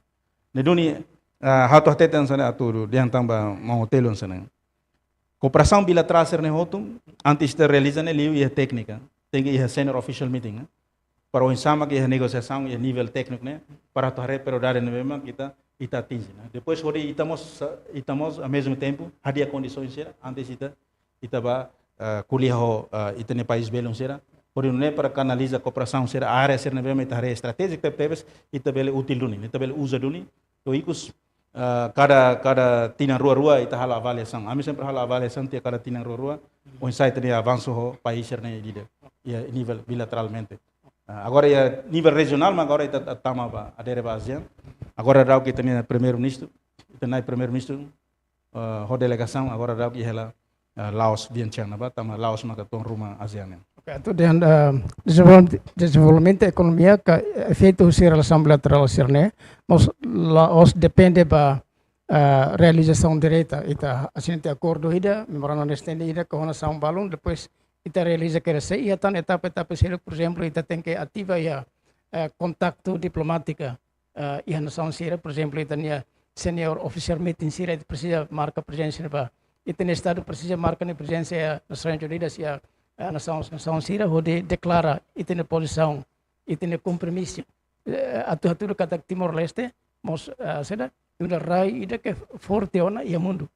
ne'e duni, eh, ha'u atu hatete hanesan ne'e atu dehan tan ba maun Otélio hanesan ne'e. Kooperasaun bilaterál sira-ne'e hotu, antes ita realiza ne'e liu iha téknika. Tenke iha senior official meeting, eh. Para oinsá mak iha negosiasaun, iha nivel tékniku ne'e, para atu haree prioridade ne'ebé mak ita, ita atinje, ne'e. Depois hodi ita mós, ita mós, ao mesmo tempo, hadi'a kondisaun sira, antes ita, ita bá, eh, ko'alia ho, eh, ita-nia país belun sira. Hodi nune'e para kanaliza kooperasaun sira, área sira ne'ebé mak ita haree estratéjiku tebetebes, ita bele útil duni, ita bele uza duni. To'o ikus, eh, kada, kada tinan rua-rua ita halo avaliasaun. Ami sempre halo avaliasaun tiha kada tinan rua-rua. Oinsá ita-nia avansu ho país sira-ne'e ida, iha nivel bilateralmente. Ah, agora iha nivel rejionál, mas agora ita ta-, tama ba, adere ba ASEAN. Agora daudauk ita-nia Primeiru-Ministru, ita-nia Primeiru-Ministru, eh, ho delegasaun, agora daudauk iha hela, eh, Laos, Vientiane ne'ebá, tanba Laos maka tuan ruma ASEAN nian. Oke, atu dehan, eh, dezenvolvimentu, dezenvolvimentu ekonomia ka efeitu husi relasaun bilaterál sira-ne'e, mós la'ós depende ba, eh, realizasaun direta, ita asina tiha akordu ida, memorandum understanding ida, ho nasaun balun, depois ita realiza kedas, iha tan etapa-etapa seluk, por ezemplu, ita tenke ativa iha, eh, kontaktu diplomátika, eh, iha nasaun sira, por ezemplu, ita-nia senior official meeting sira, ita presiza marka prezensa ba. Ita-nia Estadu presiza marka nia prezensa iha Nasoins Unidas, iha, eh, nasaun, nasaun sira, hodi deklara ita-nia pozisaun, ita-nia kompromisu. Eh, atu hatudu katak Timor-Leste mós, eh, saida, nu'udar rai ida ke forte ona iha mundu.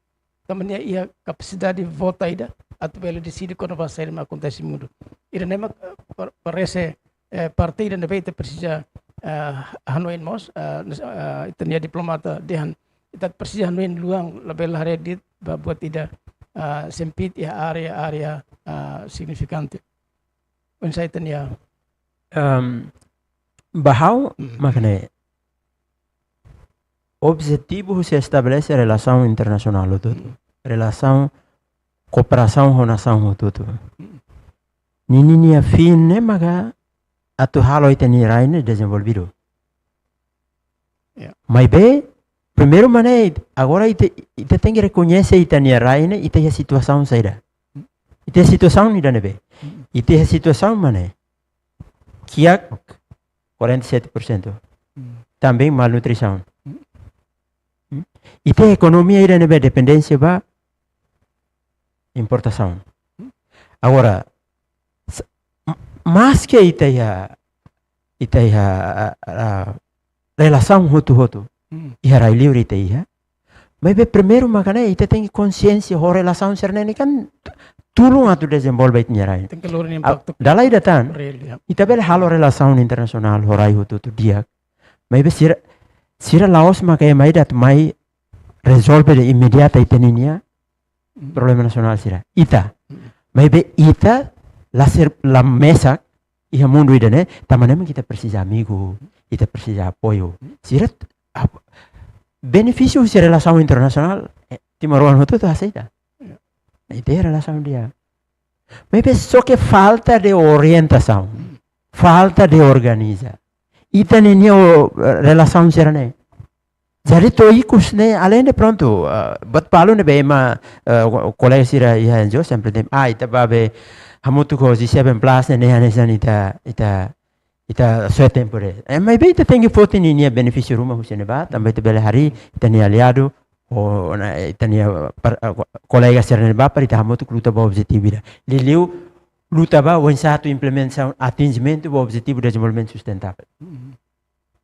Tanba nia iha kapasidade vota ida atu bele deside kona-ba saida mak akontese iha mundu. Ida-ne'e mak, eh, par-, parese, eh, parte ida ne'ebé ita presiza, eh, hanoin mós, eh, nes-, eh, ita-nia diplomata dehan, ita presiza hanoin luan labele haree de'it ba buat ida, eh, sempit iha área, área, eh, signifikante. Oinsá ita-nia. Em, ba ha'u, mm, mak ne'e, objetivu husi estabelese relasaun internasionál hotu-hotu. Mm. Relasaun kooperasaun ho nasaun hotu-hotu. Mm. Ninia fin ne'e maka atu halo ita-nia rai ne'e dezenvolvidu. Ya. Maibé, primeiru mak ne'e, agora ita, ita tenke rekoñese ita-nia rai ne'e, ita iha situasaun saida. Ita iha situasaun ida ne'ebé. Mm. Ita iha situasaun mak ne'e. Kiak quarenta e sete por cento. Mm. Também malnutrisaun. Mm. Mm. Ita iha ekonomia ida ne'ebé dependénsia ba importasaun. Mm. Agora, s-, m-, maske ita iha, ita iha, a, a, relasaun hotu-hotu. Mm. Iha rai liur ita iha. Maibé primeiru mak ne'e, ita tenke konsiénsia ho relasaun sira-ne'e kan tulun atu dezenvolve ita-nia rain. Tenke lori nia Ah, impaktu dala ida tan, reál, ya. Ita bele halo relasaun internasionál ho rai hotu-hotu di'ak. Maibé sira, sira la'ós mak ema ida atu mai rezolve de imediata ita-nia Mm. problema nasionál sira. Ita. Mm. Maibé ita la ser, la mesak iha mundu ida-ne'e, tanba ne'e mak ita presiza amigu, ita presiza apoiu. Sira t-, ap-, benefísiu husi relasaun internasionál, eh, timoroan hotu-hotu aseita. Ya. Ita iha relasaun di'ak. Maibé só ke falta de orientasaun, falta de organiza. Ita-nia, nia, o, relasaun sira-ne'e. Jadi to'o ikus ne'e, além de prontu, ah, buat balu ne'ebé ema, ah, ko-, kolega sira iha N G O sempre dehan, ah, ita bá be hamutuk ho G seven plus ne'e, ne'e hanesan ita, ita, ita soe tempu de'it. Eh, maibé ita tenke foti ninia benefísiu ruma husi ne'ebá, tanba ita bele harii ita-nia aliadu, ou ita-nia, ah, par-, ah, ko-, kolega sira ne'ebá, para ita hamutuk luta ba objetivu ida. Liuliu luta ba oinsá atu implementasaun, atinjimentu ba objetivu dezenvolvimentu sustentável. Mm.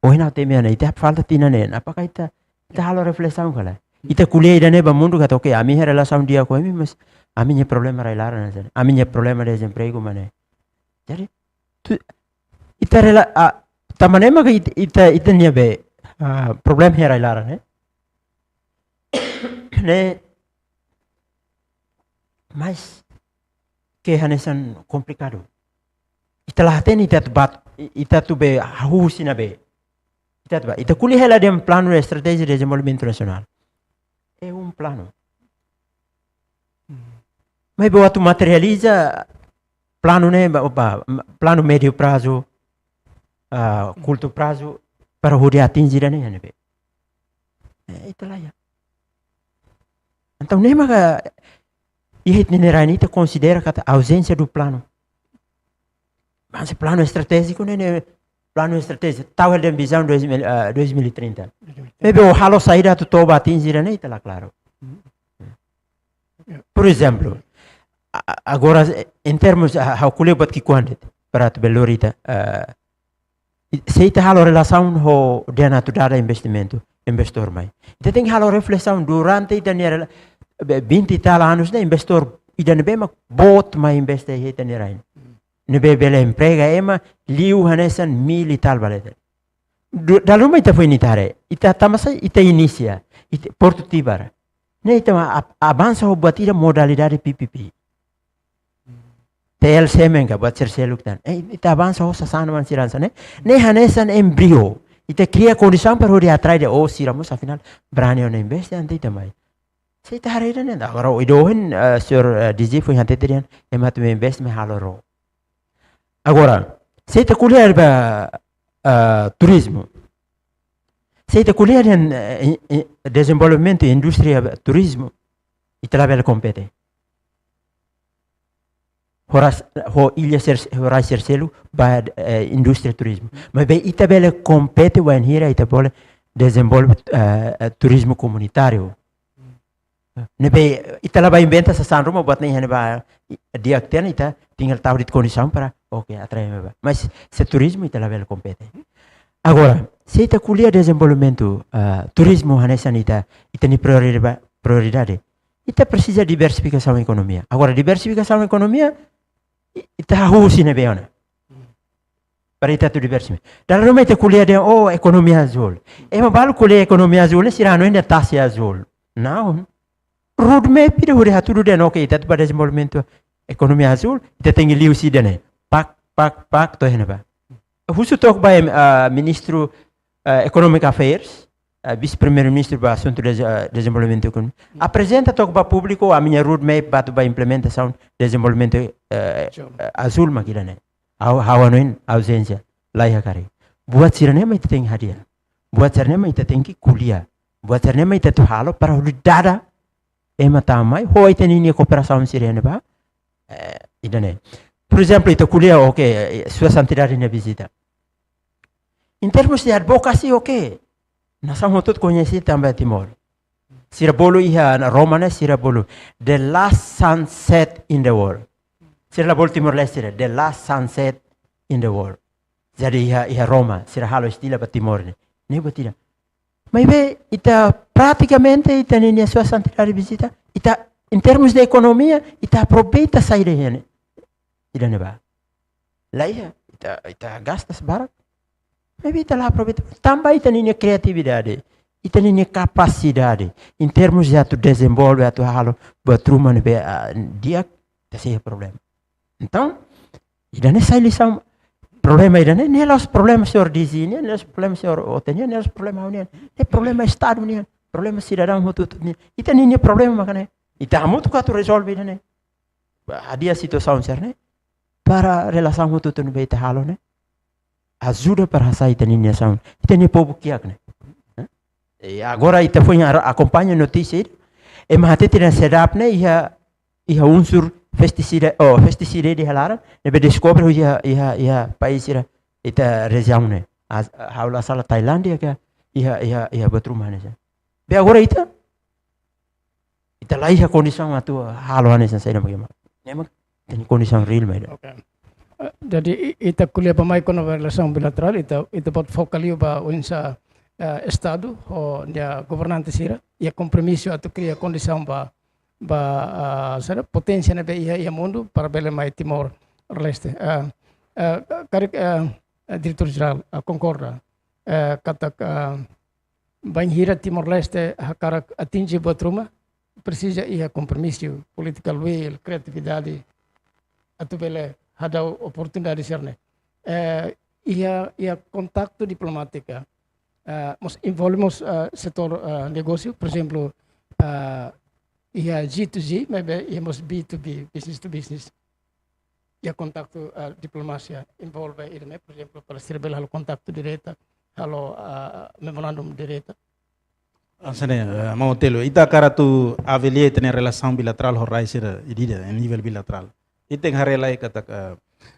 Ohin ha'u temi ona, ita falta tinan ne'e, apakah ita, ita halo reflesaun ka lae? Ita ko'alia ida-ne'e ba mundu katak, oke, ami iha relasaun di'ak ho imi, mas ami-nia problema rai-laran hanesan ne'e. Ami-nia problema dezempregu mak ne'e. Jadi, tu, ita rela-, ah, tanba ne'e maka it-, ita, ita-nia be, ah, problema iha rai-laran, eh? Ne'e, mas ke hanesan komplikadu. Ita la hatene ita atu bat-, i-, ita atu be hahú husi ne'ebé. Ita atu ba, ita ko'alia hela dehan Planu Estratéjiku Dezenvolvimentu Nasionál. É um plano. Maibé atu materializa planu ne'e ba, ba, planu médiu prazu, ah, kurtu prazu, para hodi atinji ida-ne'e, ne'ebé. Eh, ita la iha. Entaun, ne'e maka iha ita-nia rai ne'e ita konsidera katak ausência do plano. Mas planu estratéjiku ne'e, ne'e planu estratéjiku, tau hela dehan vizaun dois mil, ah, dois mil e trinta. Dois mil e trinta. Maibé ó halo saida atu to'o ba atinji ida-ne'e, ita la klaru. Hmm. Ya. Por ezemplu, a-, a-, agora, em termos, ah, ha'u ko'alia buat ki'ikoan de'it, para atu bele lori ita, ah, I-, se ita halo relasaun ho dehan atu dada investimentu, investór mai. Ita tenke halo reflesaun durante ita-nia rela-, be-, vinte e tal anos ne'e, investór ida ne'ebé mak boot mai investe iha ita-nia rain. Ne'ebé bele emprega ema liu hanesan mil e tal baleta. Du-, dala ruma ita foin ita haree, ita tama sai, ita inisia, ita Portu Tibar. Ne'e ita mak a-, avansa ho buat ida modalidade P P P. T L C M ka buat sira seluk tan. Eh, ita avansa ho sasán mak sira hanesan ne'e. Ne'e hanesan embrio. Ita kria kondisaun para hodi atrai de'it, oh, sira mós afinál brani ona investe ante ita mai. Se ita haree ida-ne'e, agora ohin, eh, señór, eh, D G foin hatete dehan, ema atu mai investe mai halo ró. Agora, se ita ko'alia ba, eh, turizmu. Se ita ko'alia dehan, eh, in-, in-, dezenvolvimentu indústria turizmu, ita labele kompete ho ras-, ho illa sers-, ho rai sira seluk ba, eh, indústria turizmu. Maibé ita bele kompete wainhira ita bele dezenvolve, eh, eh, turizmu komunitáriu. Ne'ebé ita la bá inventa sasán ruma buat ne'e iha ne'ebá, i-, di'ak tiha ona, ita tinggal tau de'it kondisaun para, oke, atrai ema bá. Mas se turizmu ita labele kompete. Agora, se ita ko'alia dezenvolvimentu, ah, turizmu hanesan ita, ita-nia priorida-, prioridade. Ita presiza diversifikasaun ekonomia. Agora, diversifikasaun ekonomia, i-, ita hahú husi ne'ebé ona. Para ita atu diversifika. Dala ruma ita ko'alia dehan, oh, ekonomia azúl. Ema balu ko'alia ekonomia azúl ne'e sira hanoin dehan tasi azúl. Não. Roadmap ida hodi hatudu dehan, oke, ita atu ba dezenvolvimentu ekonomia azúl, ita tenke liu husi ida-ne'e. Pak, pak, pak, to'o iha ne'ebá. Husu took ba, em, ah, ministru, ah, Economic Affairs, ah, vise-primeiru-ministru ba asuntu de, ah, dezenvolvimentu ekonomia. Aprezenta took ba públiku, ami-nia roadmap ba atu ba implementasaun dezenvolvimentu, eh, Azúl. Eh, azúl mak ida-ne'e. Ha'u, ha'u hanoin auzénsia, la iha karik. Buat sira-ne'e mak ita tenke hadi'a. Buat sira-ne'e mak ita tenke ko'alia. Buat sira-ne'e mak ita atu halo para hodi dada ema tama mai, ho ita-nia kooperasaun sira ne'ebá. Eh, ida-ne'e. Por ezemplu, ita ko'alia, oke, eh, Sua Santidade nia vizita. Em termos de advocacy, oke. Nasaun hotu-hotu koñese tanba Timor. Sira bolu iha Roma ne'e, sira bolu the last sunset in the world. Sira la bolu Timor-Leste, the last sunset in the world. Jadi iha, iha Roma, sira halo estila ba Timor ne'e. Ne'e buat ida. Maibé ita pratikamente ita-nia Sua Santidade vizita, ita em termos de ekonomia, ita aproveita saida iha ne'e, ida-ne'e ba. La iha, ita, ita gasta barak. Maibé ita la aproveita. Tanba ita-nia kriatividade, ita-nia kapasidade, em termos de atu dezenvolve, atu halo buat ruma ne'ebé, ah, di'ak, ita sei iha problema. Entaun, ida-ne'e sai lisaun. Problema ida-ne'e, ne'e la'ós problema señór D G nian, ne'e la'ós problema señór Oten nian, ne'e la'ós problema ha'u-nian. Ne'e problema Estadu nian, problema sidadaun hotu-hotu nian. Ita-nia problema maka ne'e. Ita hamutuk atu rezolve ida-ne'e. Hadi'a situasaun sira-ne'e para relasaun hotu-hotu ne'ebé ita halo ne'e ajuda para hasa'e ita-nia nasaun, ita-nia povu kiak ne'e. E agora ita foin ara-, akompaña notísia ida, ema hatete dehan SEDAP ne'e iha, iha unsur pestisida, oh, pestisida iha laran, ne'ebé deskobre iha, iha, iha país sira, ita rejiaun ne'e. As-, ha'u la sala Tailándia ka, iha, iha, iha buat ruma ne'e. Be agora ita, ita la iha kondisaun atu halo hanesan saida mak ema. Ne'e mak ita-nia kondisaun reál mak ida. Oke. Eh, jadi i-, ita ko'alia ba mai kona-ba relasaun bilaterál, ita, ita buat foka liu ba oinsá, eh, Estadu ho nia governante sira, iha kompromisu atu kria kondisaun ba, ba, ah, saida, poténsia ne'ebé iha, iha mundu para bele mai Timor-Leste. Ah, ah, karik, ah, eh, Diretór Jerál, ah, konkorda, eh, katak, ah, bainhira Timor-Leste hakarak atinje buat ruma, presiza iha kompromisu, political will, kriatividade, atu bele hadau oportunidade sira-ne'e. Eh, iha, iha kontaktu diplomátika, eh, mós envolve mós, eh, setór, eh, negósiu, por ezemplu, eh, iha G to G, maibé iha mós B to B, business to business. Iha kontaktu, eh, diplomasia envolve ida-ne'e, por ezemplu, para sira bele halo kontaktu direta, halo, eh, memorandum direta. Hanesan ne'e, eh, maun Otélio, ita hakarak atu avalia ita-nia relasaun bilaterál ho rai sira ida-idak, em nível bilaterál. Ita tenke haree lai katak, eh,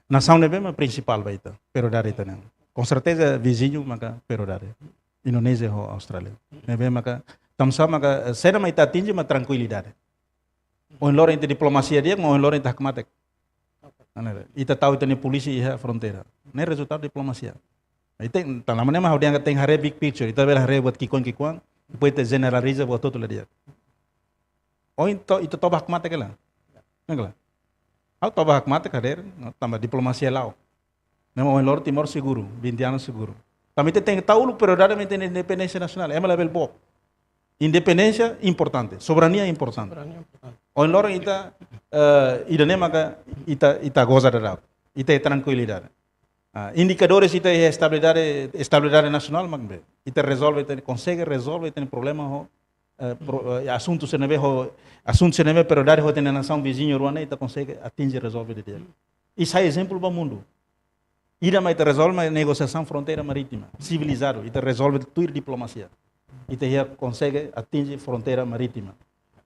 nasaun ne'ebé mak prinsipál ba ita, prioridade ita-nian. Com certeza, viziñu maka prioridade. Indonézia ho Austrália. Ne'ebé maka, tansá maka, eh, saida mak ita atinje mak trankuilidade. Ohin loron ita diplomasia di'ak, mas ohin loron ita hakmatek. Ita tau ita-nia polísia iha fronteira. Ne'e rezultadu diplomasia. Ita, tan lama ne'e mak ha'u dehan katak tenke haree big picture. Ita bele haree buat ki'ikoan-ki'ikoan, depois ita jeneraliza buat hotu la di'ak. Ohin ita, ita toba hakmatek hela. Ne'e ka lae? Ha'u toba hakmatek hadeer, tanba diplomasia la'o. Ne'e mak ohin loron Timor seguru, vinte anos seguru. Tanba ita tenke tau uluk prioridade mak ita-nia independénsia nasionál, ema labele book. Independénsia importante, soberania importante. Soberania importante. Ohin loron ita, eh, ida-ne'e maka ita, ita goza daudaun. Ita iha trankuilidade. Ah, indikadores ita iha estabilidade, estabilidade nasionál mak ne'ebé. Ita rezolve, ita konsege rezolve ita-nia problema ho, eh, pro-, eh, asuntu sira ne'ebé ho, asuntu sira ne'ebé prioridade ho ita-nia nasaun viziñu rua ne'e, ita konsege atinje rezolve di'ak. I sai ezemplu ba mundu. Ida mak ita rezolve mak negosiasaun fronteira marítima. Sivilizadu, ita rezolve tuir diplomasia. Ita iha konsege atinje fronteira marítima.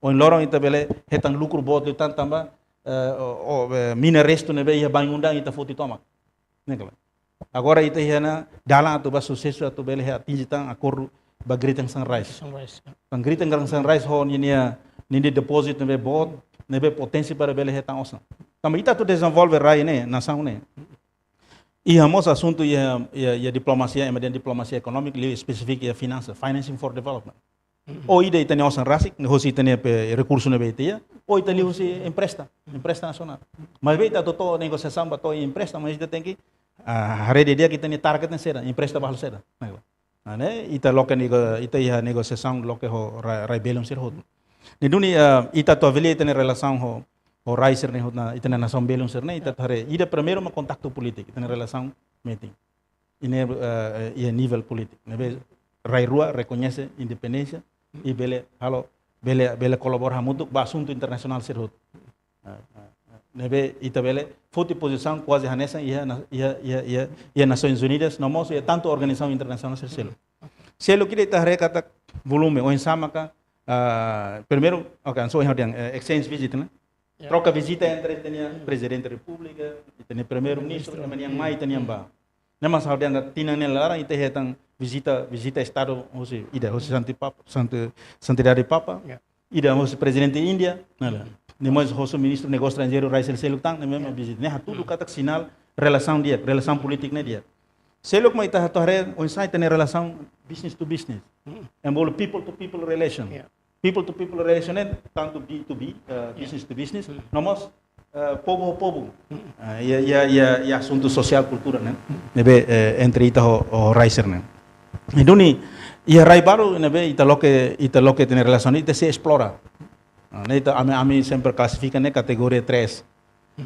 Ohin loron ita bele hetan lukru boot liután tanba, eh, o, o, eh, mina restu ne'ebé iha Bain Undang ita foti tomak. Ne'e ka lae? Agora ita iha ona dalan atu ba susesu atu bele atinje tan akordu ba Greater Sunrise. Sunrise, ya. Tan Greater Sunrise ho ninia, ninia deposit ne'ebé boot, ne'ebé poténsia para bele hetan osan. Tanba ita atu dezenvolve rai ne'e, nasaun ne'e. Iha mós asuntu iha, iha, iha diplomasia, ema dehan diplomasia ekonómika, liu espesífiku iha finansa, financing for development. Ou ida ita-nia osan rasik, hosi ita-nia pe rekursu ne'ebé ita iha, ou ita liuhusi empresta, empresta nasionál. Maibé ita atu to'o negosiasaun ba to'o empresta, mas ita tenke, ah, haree didi'ak ita-nia target ne'e saida, empresta ba halo saida. Ne'e ka lae? Ah, ne'e, ita loke nego-, ita iha negosiasaun loke ho ra-, rai belun sira hotu. Ne'e duni, ah, ita atu avalia ita-nia relasaun ho, ho rai sira-ne'e hotu, ita-nia nasaun belun sira-ne'e, ita atu haree. Ida primeiru mak kontaktu polítiku, ita-nia relasaun metin. Ida-ne'e, eh, iha nivel polítiku. Ne'ebé rai rua rekoñese independénsia, i bele halo, bele, bele kolabora hamutuk ba asuntu internasionál sira hotu. Ah, ah, ah. Ne'ebé ita bele foti pozisaun kuaze hanesan iha na-, iha, iha, iha, iha Nasoins Unidas, no mós iha tantu organizasaun internasionál sira seluk. Seluk ida ita haree katak volume, oinsá maka, ah, primeiru, oke, hanesan ohin ha'u dehan, eh, exchange visit, ne'e? Ya. Troka vizita entre ita-nia Prezidente Repúblika, ita-nia Primeiru-Ministru, Ministru. Ema nian mai, ita nian bá. Ne'e mak ha'u dehan katak tinan nia laran ita hetan vizita, vizita Estadu hosi, ida hosi Santi Pap-, Santi, Santidade Papa, ya, ida hosi Prezidente Índia, ne'e lae. Ne'e mós hosi Ministru Negósiu Estranjeiru rai sel-, seluk tan, ne'e mak, ya, vizita. Ne'e hatudu katak sinál relasaun di'ak, relasaun polítika ne'e di'ak. Seluk mak ita atu haree, oinsá ita-nia relasaun business to business. Hmm. Envolve people to people relation. Ya. people to people relation ne'e, tantu B to B, eh, business to business, no mós, eh, povu ho povu. Eh, iha, iha, iha, iha asuntu sosiál kultura ne'e, ne'ebé, eh, entre ita ho, ho rai sira-ne'e. Ne'e duni, iha rai balu ne'ebé ita loke, ita loke ita-nia relasaun, ita sei esplora. Ah, ne'e ita, ami, ami sempre klasifika ne'e kategoria três.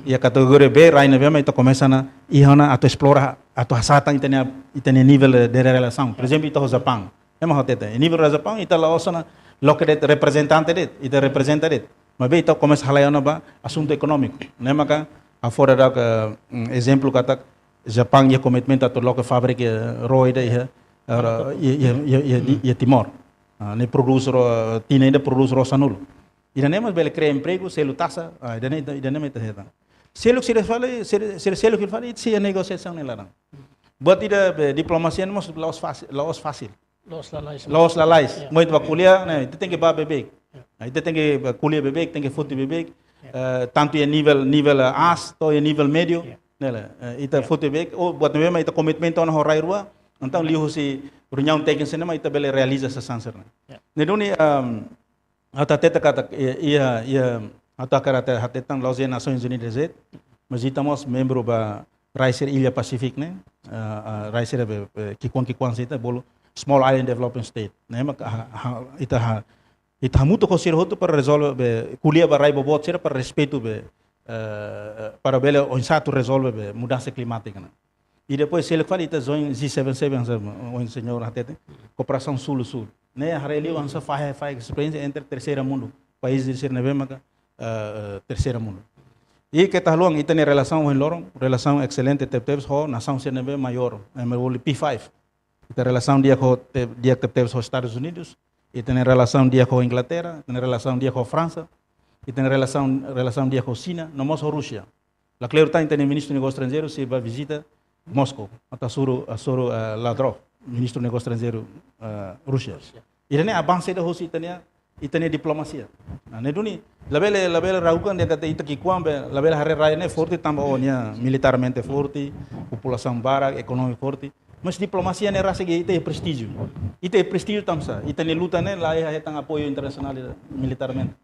Iha kategoria B, rai ne'ebé mak ita komesa ona, iha ona atu esplora, atu hasa'e tan ita-nia, ita-nia nivel de, de relasaun. Por ezemplu, ita ho Japaun. Ema hatete, nivel Japaun, ita la'ós ona loke de'it reprezentante de'it, ita reprezenta de'it. Maibé ita komesa halai ona ba asuntu ekonómiku. Ne'e maka ha'u fó daudauk, mm, ezemplu katak Japaun iha komitmentu atu loke fábrika, eh, ró ida iha, eh, iha, iha, iha, iha, iha Timor. Ah, ne'e prodús ró, tinan ida prodús ró sanulu. Ida-ne'e mós bele kria empregu, selu taxa, ah, ida-ne'e, ida-ne'e mak ita hetan. Seluk sira fali, sira, sira seluk fali, ita sei iha negosiasaun nia laran. Buat ida be diplomasia ne'e mós la'ós fasil, la'ós fasil. La'ós lalais. La'ós lalais. Ya. Mai ita bá ko'alia, ne'e, ita tenke bá beibeik. Ya. Ne'e, ita tenke bá ko'alia beibeik, tenke foti beibeik. Ya. Eh, tantu iha nivel, nivel, eh, aas, to'o iha nivel médiu. Ya. Ne'e lae, eh, ita foti beibeik, oh, buat ne'ebé mak ita komitmentu ona ho rai rua, entaun liuhusi reuniaun téknika sira-ne'e mak ita bele realiza sasán sira-ne'e. Ya. Ne'e duni, ehm, ha'u hatete katak, iha, iha, iha, ha'u hakarak hatete, hatete tan la'ós iha Nasoins Unidas de'it, mas ita mós membru ba rai sira illa Pasífiku ne'e, ah, ah, rai sira be, be, ki'ikoan, ki'ikoan sira ita bolu Small Island Developing State. Ne'e mak ha, ha, ita ha, ita hamutuk ho sira hotu para rezolve be, ko'alia ba rai boboot sira para respeitu be, eh, eh, para bele oinsá atu rezolve be mudansa klimátika ne'e. I depois seluk fali ita join G seven seven, hanesan ohin señór hatete, kooperasaun Sul-Sul. Ne'e haree liu hanesan fahe, fahe esperiénsia entre terseira mundu, país sira ne'ebé maka, eh, eh, terseira mundu. I keta haluha ita-nia relasaun ohin loron, relasaun excelente tebetebes ho nasaun sira ne'ebé maiór, ema bolu P five. Ita relasaun di'ak ho te-, di'ak tebetebes ho Estadus Unidus, ita-nia relasaun di'ak ho Inglaterra, ita-nia relasaun di'ak ho Fransa, ita-nia relasaun, relasaun di'ak ho Xina, no mós ho Rúsia. Lakleur tan ita-nia Ministru Negósiu Estranjeiru sei bá vizita Moscou, atu hasoru, hasoru, eh, Lavrov, Ministru Negósiu Estranjeiru, eh, Rúsia. Rúsia. Ida-ne'e avansu ida hosi ita-nia, ita-nia diplomasia. Nah, ne'e duni, labele, labele ragukan dehan katak ita ki'ikoan be, labele haree rai ne'e forte tanba ó-nia militarmente forte, populasaun barak, ekonomia forte. Mas diplomasia ne'e rasik ita iha prestíjiu. Ita iha prestíjiu tanbasá, ita-nia luta ne'e la iha hetan apoiu internasionál militarmente.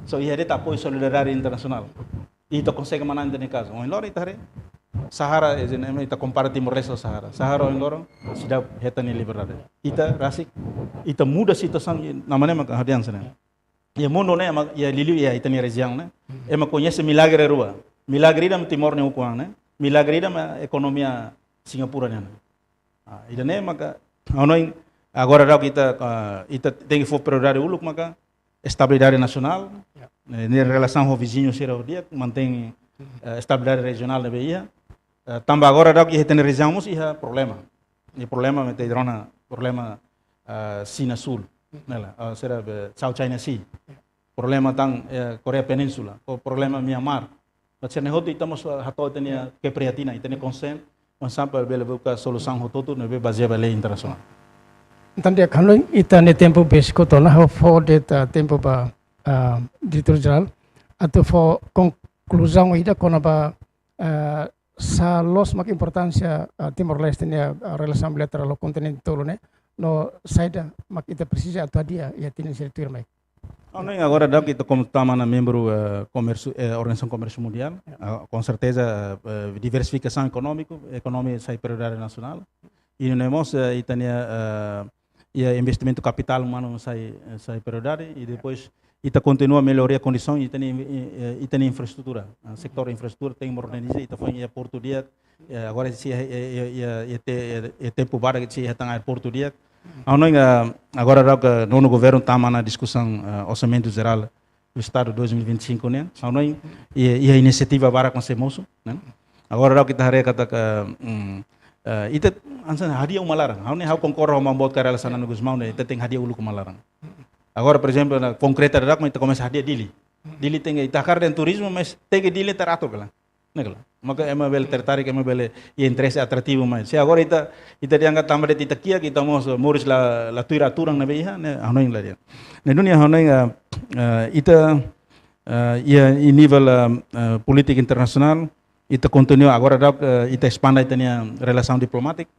Só iha de'it apoiu solidariedade internasionál. Ita konsege manán ita-nia kazu. Ohin loron ita haree Sahara, ezemplu, ita kompara Timor-Leste ho Sahara. Sahara ohin loron seidauk hetan nia liberdade. Ita rasik, ita muda situasaun, namanya maka hadian sana. Iha mundu ne'e, ema, iha liuliu iha ita-nia rejiaun ne'e, ema koñese milagre rua. Milagre ida mak Timor nia ukun-an ne'e, milagre ida mak ekonomia Singapura nian. Ah, ida-ne'e maka, ha'u hanoin, agora daudauk ita, ah, ita tenke fó prioridade uluk maka estabilidade nasionál, Ya. eh, nia relasaun ho viziñu sira ho di'ak, mantein, eh, estabilidade rejionál ne'ebé iha. Eh, tanba agora daudauk iha ita-nia rejiaun mós iha problema. Iha problema mak ita rona problema, eh, Xina Sul, ne'e lae, eh, sira be South China Sea. Problema tan, eh, Koreia Península, ho problema Myanmar. Ba sira-ne'e hotu ita mós hato'o ita-nia keprihatinan, ita-nia konsen, oinsá para bele buka solusaun hotu-hotu ne'ebé bazeia ba lei internasionál. Entaun di'ak, ha'u hanoin ita-nia tempu besik hotu ona, ha'u fó de'it, ah, tempu ba, ah, Diretór Jerál atu fó konkluzaun ida kona-ba, ah, saida loos mak importánsia, ah, Timor-Leste nia, ah, relasaun bilaterál ho kontinente tolu ne'e, no saida mak ita presiza atu hadi'a iha tinan sira tuirmai. Ha'u hanoin agora daudauk ita komu tama ona membru, eh, komérsiu, eh, Organizasaun Komérsiu Mundiál, Ya. ah, com certeza, eh, diversifikasaun ekonómiku, ekonomia sai prioridade nasionál. I nune'e mós, eh, ita-nia, eh, iha investimentu kapitál umanu sai, eh, sai prioridade. I depois ita kontinua melhoria kondisaun ita-nia, eh, ita-nia infraestrutura. Ah, setór infraestrutura tenke moderniza, ita foin iha portu di'ak, eh, agora sei iha, iha, iha, iha, iha te-, iha, iha tempu badak sei iha tan aeroportu di'ak. Ha'u hanoin, ah, agora daudauk nonu governu tama ona diskusaun, ah, Orsamentu Jerál do Estadu dois mil e vinte e cinco nian. Ha'u hanoin iha, iha inisiativa barak mak sei mosu, ne'e? Agora daudauk ita haree katak, mm, eh, ita hanesan hadi'a uma laran. Ha'u hanoin ha'u konkorda ho maun boot Kay Rala Xanana Gusmão ne'e, ita tenke hadi'a uluk uma laran. Agora, por ezemplu, ne'e, konkreta daudauk mak ita komesa hadi'a Dili. Dili tenke, ita hakarak dehan turizmu, mas tenke Dili teratur ka lae. Ne'e ka lae. Maka ema bele tertarik, ema bele iha interese atrativu mai. Se agora ita, ita dehan katak tanba de'it ita kiak, ita mós moris la, la tuir aturan ne'ebé iha, ne'e ha'u hanoin la di'ak. Ne'e duni ha'u hanoin, eh, eh, ita, eh, iha, iha nivel, eh, eh, polítika internasionál, ita kontinua agora daudauk, eh, ita espande ita-nia relasaun diplomátika.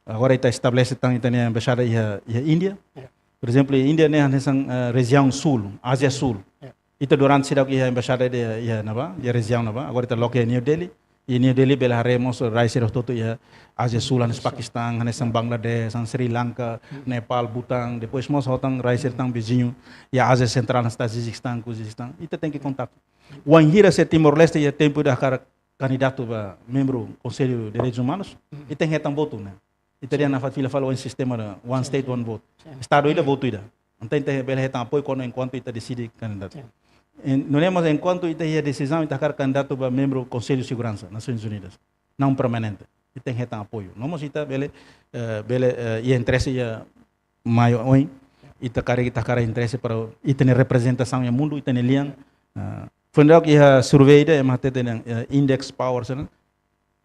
Agora ita estabelese tan ita-nia embaixada iha, iha Índia. Ya. Por ezemplu, Índia ne'e hanesan, eh, rejiaun súl, Ázia Súl. Ya. Ita durante seidauk iha embaixada ida iha ne'ebá, iha rejiaun ne'ebá. Agora ita loke iha New Delhi. I New Delhi bele haree mós rai sira hotu-hotu iha Ázia Súl, hanesan Pakistan, hanesan Bangladesh, hanesan Sri Lanka, Nepal, Bután. Depois mós hotu tan rai sira tan viziñu iha Ázia Sentrál, hanesan Tajikistan, Kirgizistan. Ita tenke kontaktu. Wainhira se Timor-Leste iha tempu ida hakarak kandidatu ba membru Konsellu Direitus Umanus, ita hetan votu, ne'e. Ita dehan nafatin fila fali oin sistema da one state, one vote. Estadu ida, votu ida. Entaun ita bele hetan apoiu kuandu, enkuantu ita deside kandidatu. En, nune'e mós enkuantu ita iha desizaun ita hakarak kandidatu ba membru Konsellu Seguransa Nasoins Unidas, naun permanente, ita hetan apoiu. No mós ita bele, eh, bele, eh, iha interese iha mai oin, ita karik, ita hakarak interese para ita-nia reprezentasaun iha mundu, ita-nia lian. Ah, foin daudauk iha survey ida ema hatete dehan, eh, index power sira-ne'e,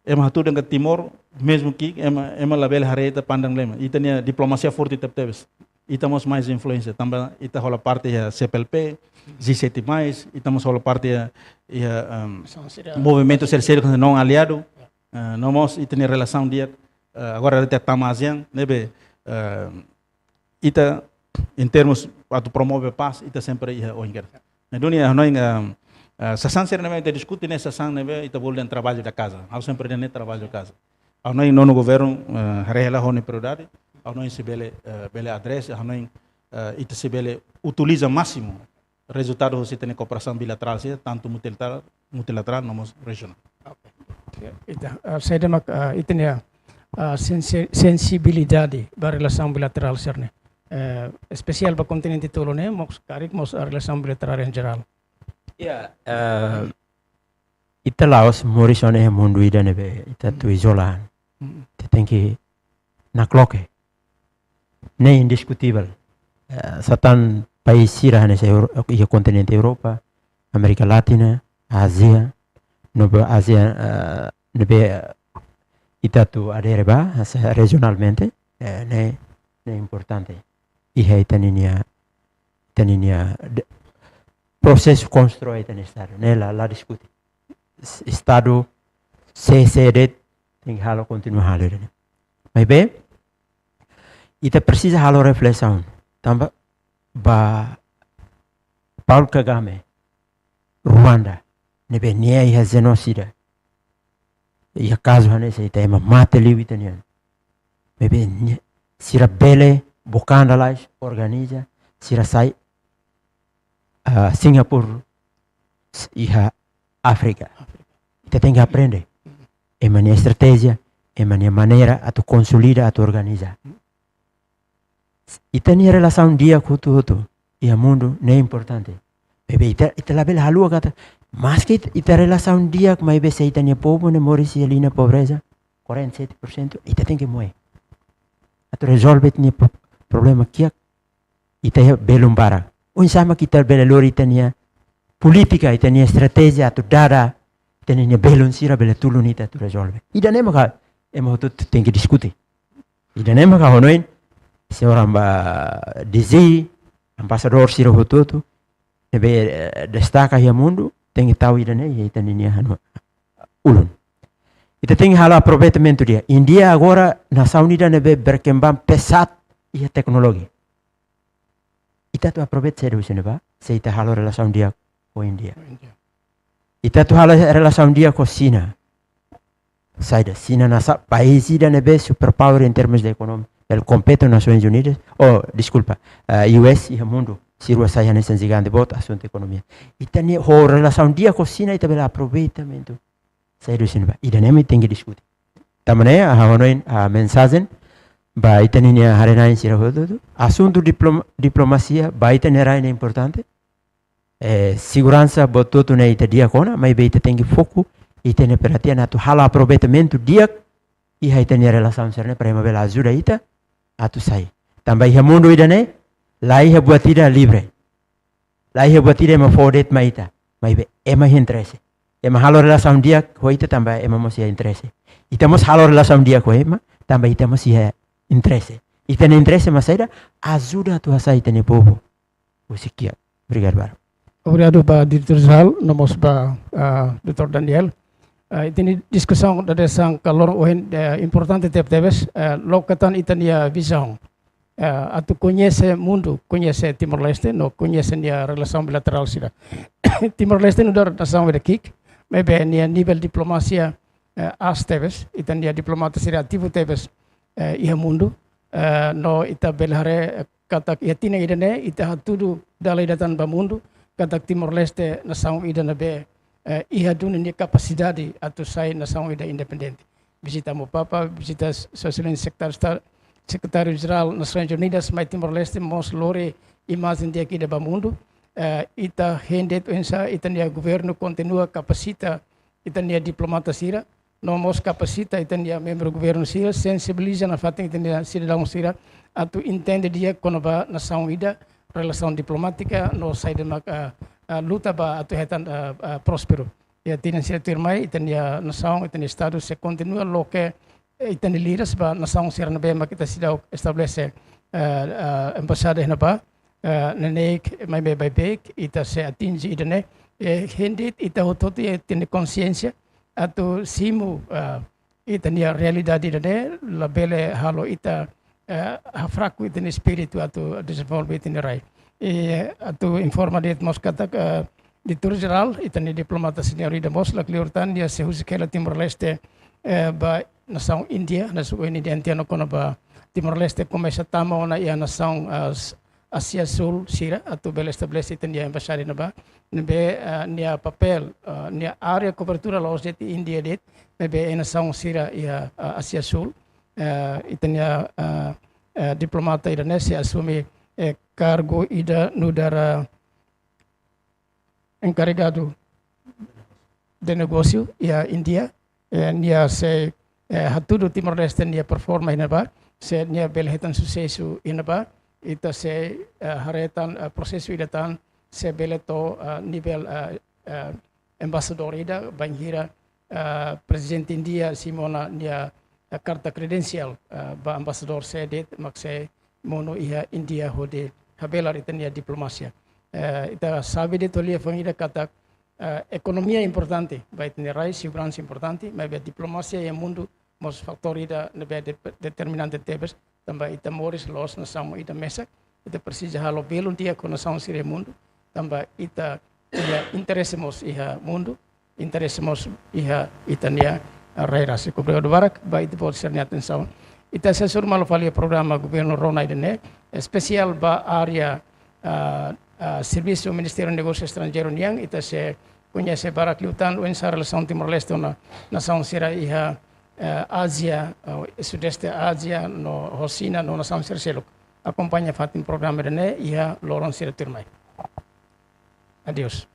ema hatudu dehan katak Timor, mezmu ki'ik, ema, ema labele haree ita pandang lema. Ita-nia diplomasia forte tebetebes. Ita mós mais influénsia. Tanba ita hola parte iha C P L P, G sete mais, ita mós hola parte iha, iha, ehm, São sira movimentu sira-sira nasaun aliadu. Ya. Eh, no mós ita-nia relasaun di'ak, eh, agora ita tama ASEAN, ne'ebé, eh, ita, em termos atu promove pás, ita sempre iha oin kedas. Ne'e duni, ah, ha'u hanoin, ah, ah, sasán sira ne'ebé ita diskute ne'e sasán ne'ebé ita bolu dehan trabalho da casa. Ha'u sempre dehan ne'e trabalho da casa. Ha'u hanoin nono governu, ah, haree hela ho nia prioridade, ha'u hanoin sei bele, eh, bele adrese, ha'u hanoin, eh, ita sei bele utiliza másimu rezultadu husi ita-nia kooperasaun bilaterál sira, tantu multilaterál, multilaterál, no mós rejionál. Oke. Ya, ita, eh, saida mak, eh, ita-nia, eh, sensi-, sensibilidade ba relasaun bilaterál sira-ne'e. Eh, espesiál ba kontinente tolu ne'e, mós karik mós, eh, relasaun bilaterál em geral. Ya, eh, ita la'ós moris ona iha mundu ida ne'ebé ita atu izola. Mm. Ita tenke nakloke. Ne'e indiskutível. Eh, sá tan país sira hanesan Euro-, iha kontinente Europa, Amérika Latina, Ázia, no ba Ázia, eh, ne'ebé, eh, ita atu adere ba, hanesan rejionalmente, eh, ne'e, ne'e importante. Iha ita ninia, ita ninia de-, prosesu konstrui ita-nia Estadu, ne'e la, la diskute. S-, Estadu sé, sé de'it, tenke halo, kontinua halo ida-ne'e. Maibé, ita presiza halo reflesaun. Tanba ba Paul Kagame, Ruanda, ne'ebé nia iha jenósida. Iha kazu hanesan ita ema mate liu ita-nian. Maibé nia, sira bele buka anda lais, organiza, sira sai, ah, Singapura, s-, iha Áfrika. Ita tenke aprende. Ema nia estratéjia, ema nia maneira atu konsolida, atu organiza. Ita-nia relasaun di'ak hotu-hotu iha mundu ne'e importante. Maibé ita, ita labele haluha katak, maske ita, ita relasaun di'ak, maibé se ita-nia povu ne'e moris iha liña pobreza, quarenta e sete por cento, ita tenke moe. Atu rezolve ita-nia po-, problema kiak, ita iha belun barak. Oinsá mak ita bele lori ita-nia polítika, ita-nia estratéjia atu dada ita-nia belun sira bele tulun ita atu rezolve. Ida-ne'e maka ema hotu tenke diskute. Ida-ne'e maka ha'u hanoin, señór amba D G, embaixadór sira hotu-hotu ne'ebé, eh, destaka iha mundu, tenke tau ida-ne'e iha ita-nia hanoin ulun. Ita tenke halo aproveitamentu di'ak. Índia agora nasaun ida ne'ebé berkembang pesat iha teknologi. Ita atu aproveita saida husi ne'ebá, se ita halo relasaun di'ak ho Índia. Ho Índia. Ita atu halo relasaun di'ak ho Xina. Saida, Xina nasaun, país ida ne'ebé superpower em termos de ekonomia. Bele kompete ho Nasoins Unidas, oh, deskulpa, eh, U S iha mundu. Sira rua sai hanesan jigante boot, asuntu ekonomia. Ita-nia ho relasaun di'ak ho Xina, ita bele aproveitamentu saida husi ne'ebá. Ida-ne'e mak tenke diskute. Tanba ne'e, ha'u hanoin, ah, mensajen ba ita-nia haree-na'in sira hotu-hotu. Asuntu diplom-, diplomasia, ba ita-nia rai ne'e importante. Eh, seguransa, buat hotu-hotu ne'e ita di'ak ona, maibé ita tenke foku, ita-nia perhatian atu halo aproveitamentu di'ak iha ita-nia relasaun sira-ne'e, para ema bele ajuda ita atu sai. Tanba iha mundu ida-ne'e, la iha buat ida livre. La iha buat ida ema fó de'it mai ita. Maibé ema iha interese. Ema halo relasaun di'ak ho ita tanba ema mós iha interese. Ita mós halo relasaun di'ak ho ema tanba ita mós iha interese. Ita-nia interese mak saida? Ajuda atu hasa'e ita-nia povu husi kiak. Obrigadu barak. Obrigadu ba Diretór Jerál, no mós ba, ah, Doutór Daniel. Ah, ita-nia diskusaun dadeer-saan ka loron ohin, eh, importante tebetebes, eh, loke tan ita-nia vizaun. eh, atu koñese mundu, koñese Timor-Leste, no koñese nia relasaun bilaterál sira. Timor-Leste nu'udar nasaun ida ki'ik, maibé nia nivel diplomasia, eh, aas tebes, ita-nia diplomata sira ativu tebes, eh, iha mundu, eh, no ita bele haree, eh, katak iha tinan ida-ne'e, ita hatudu dala ida tan ba mundu, katak Timor-Leste nasaun ida ne'ebé, eh, iha duni nia kapasidade atu sai nasaun ida independente. Vizita Amu Papa, vizita Sua Exelénsia Sekretáriu Estadu, Sekretáriu-Jerál Nasoins Unidas mai Timor-Leste, mós lori imajen di'ak ida ba mundu. Eh, ita hein de'it oinsá ita-nia governu kontinua kapasita ita-nia diplomata sira, no mós kapasita ita-nia membru governu sira, sensibiliza nafatin ita-nia sidadaun sira atu entende di'ak kona-ba nasaun ida, relasaun diplomátika, no saida mak, ah, ah, luta ba atu hetan, ah, ah, prósperu. Iha tinan sira tuirmai, ita-nia nasaun, ita-nia Estadu sei kontinua loke, eh, ita-nia líderes ba nasaun sira ne'ebé mak ita seidauk estabelese, eh, eh, embaixada iha ne'ebá, eh, neineik, maibé baibain, ita sei atinje ida-ne'e, eh, hein de'it ita hotu-hotu iha ita-nia konxiénsia, atu simu, eh, ita-nia realidade ida-ne'e, labele halo ita, eh, hafraku ita-nia espíritu atu dezenvolve ita-nia rai. I atu informa de'it mós katak, eh, Diretór-Jerál, ita-nia diplomata seniór ida mós, la kleur tan, nia sei husik hela Timor-Leste, eh, ba nasaun Índia, nasaun Índia, entaun kona-ba Timor-Leste komesa tama ona iha nasaun, eh, Ásia Súl sira, atu bele estabelese ita-nia embaixada iha ne'ebá. Ne'ebé, eh, nia papél, eh, nia área kobertura la'ós de'it Índia de'it, ne'ebé iha nasaun sira iha, eh, Ásia Súl. Eh, ita-nia, eh, eh, diplomata ida-ne'e sei asume, eh, kargu ida nu'udar, eh, enkarregadu de negósiu iha Índia, eh, nia sei, eh, hatudu Timor-Leste nia performa iha ne'ebá, se nia bele hetan susesu iha ne'ebá, ita sei, eh, haree tan, eh, prosesu ida tan, se bele to'o, eh, nivel, eh, eh, embaixadór ida, bainhira, eh, Prezidente Índia simu ona nia, eh, karta kredensiál, eh, ba embaixadór sé de'it mak sei monu iha Índia hodi habelar ita-nia diplomasia. Eh, ita sabe de'it, ha'u lia fali ida katak, eh, ekonomia importante ba ita-nia rai, seguransa importante, maibé diplomasia iha mundu mós fatór ida ne'ebé de-, determinante tebes, tanba ita moris la'ós nasaun ida mesak, ita presiza halo belun di'ak ho nasaun sira iha mundu, tanba ita iha interese mós iha mundu, interese mós iha ita-nia rai rasik. Obrigadu barak ba ita-boot sira-nia atensaun. Ita sei hasoru malu fali iha programa governu rona ida-ne'e, espesiál ba área, ah, ah, servisu Ministériu Negósiu Estranjeiru nian, ita sei koñese barak liután oinsá relasaun Timor-Leste ho nasaun sira iha, eh, Ázia, eh, Sudeste Ázia, no ho Xina, no nasaun sira seluk. Akompaña fatin programa ida-ne'e iha loron sira tuirmai. Adeus.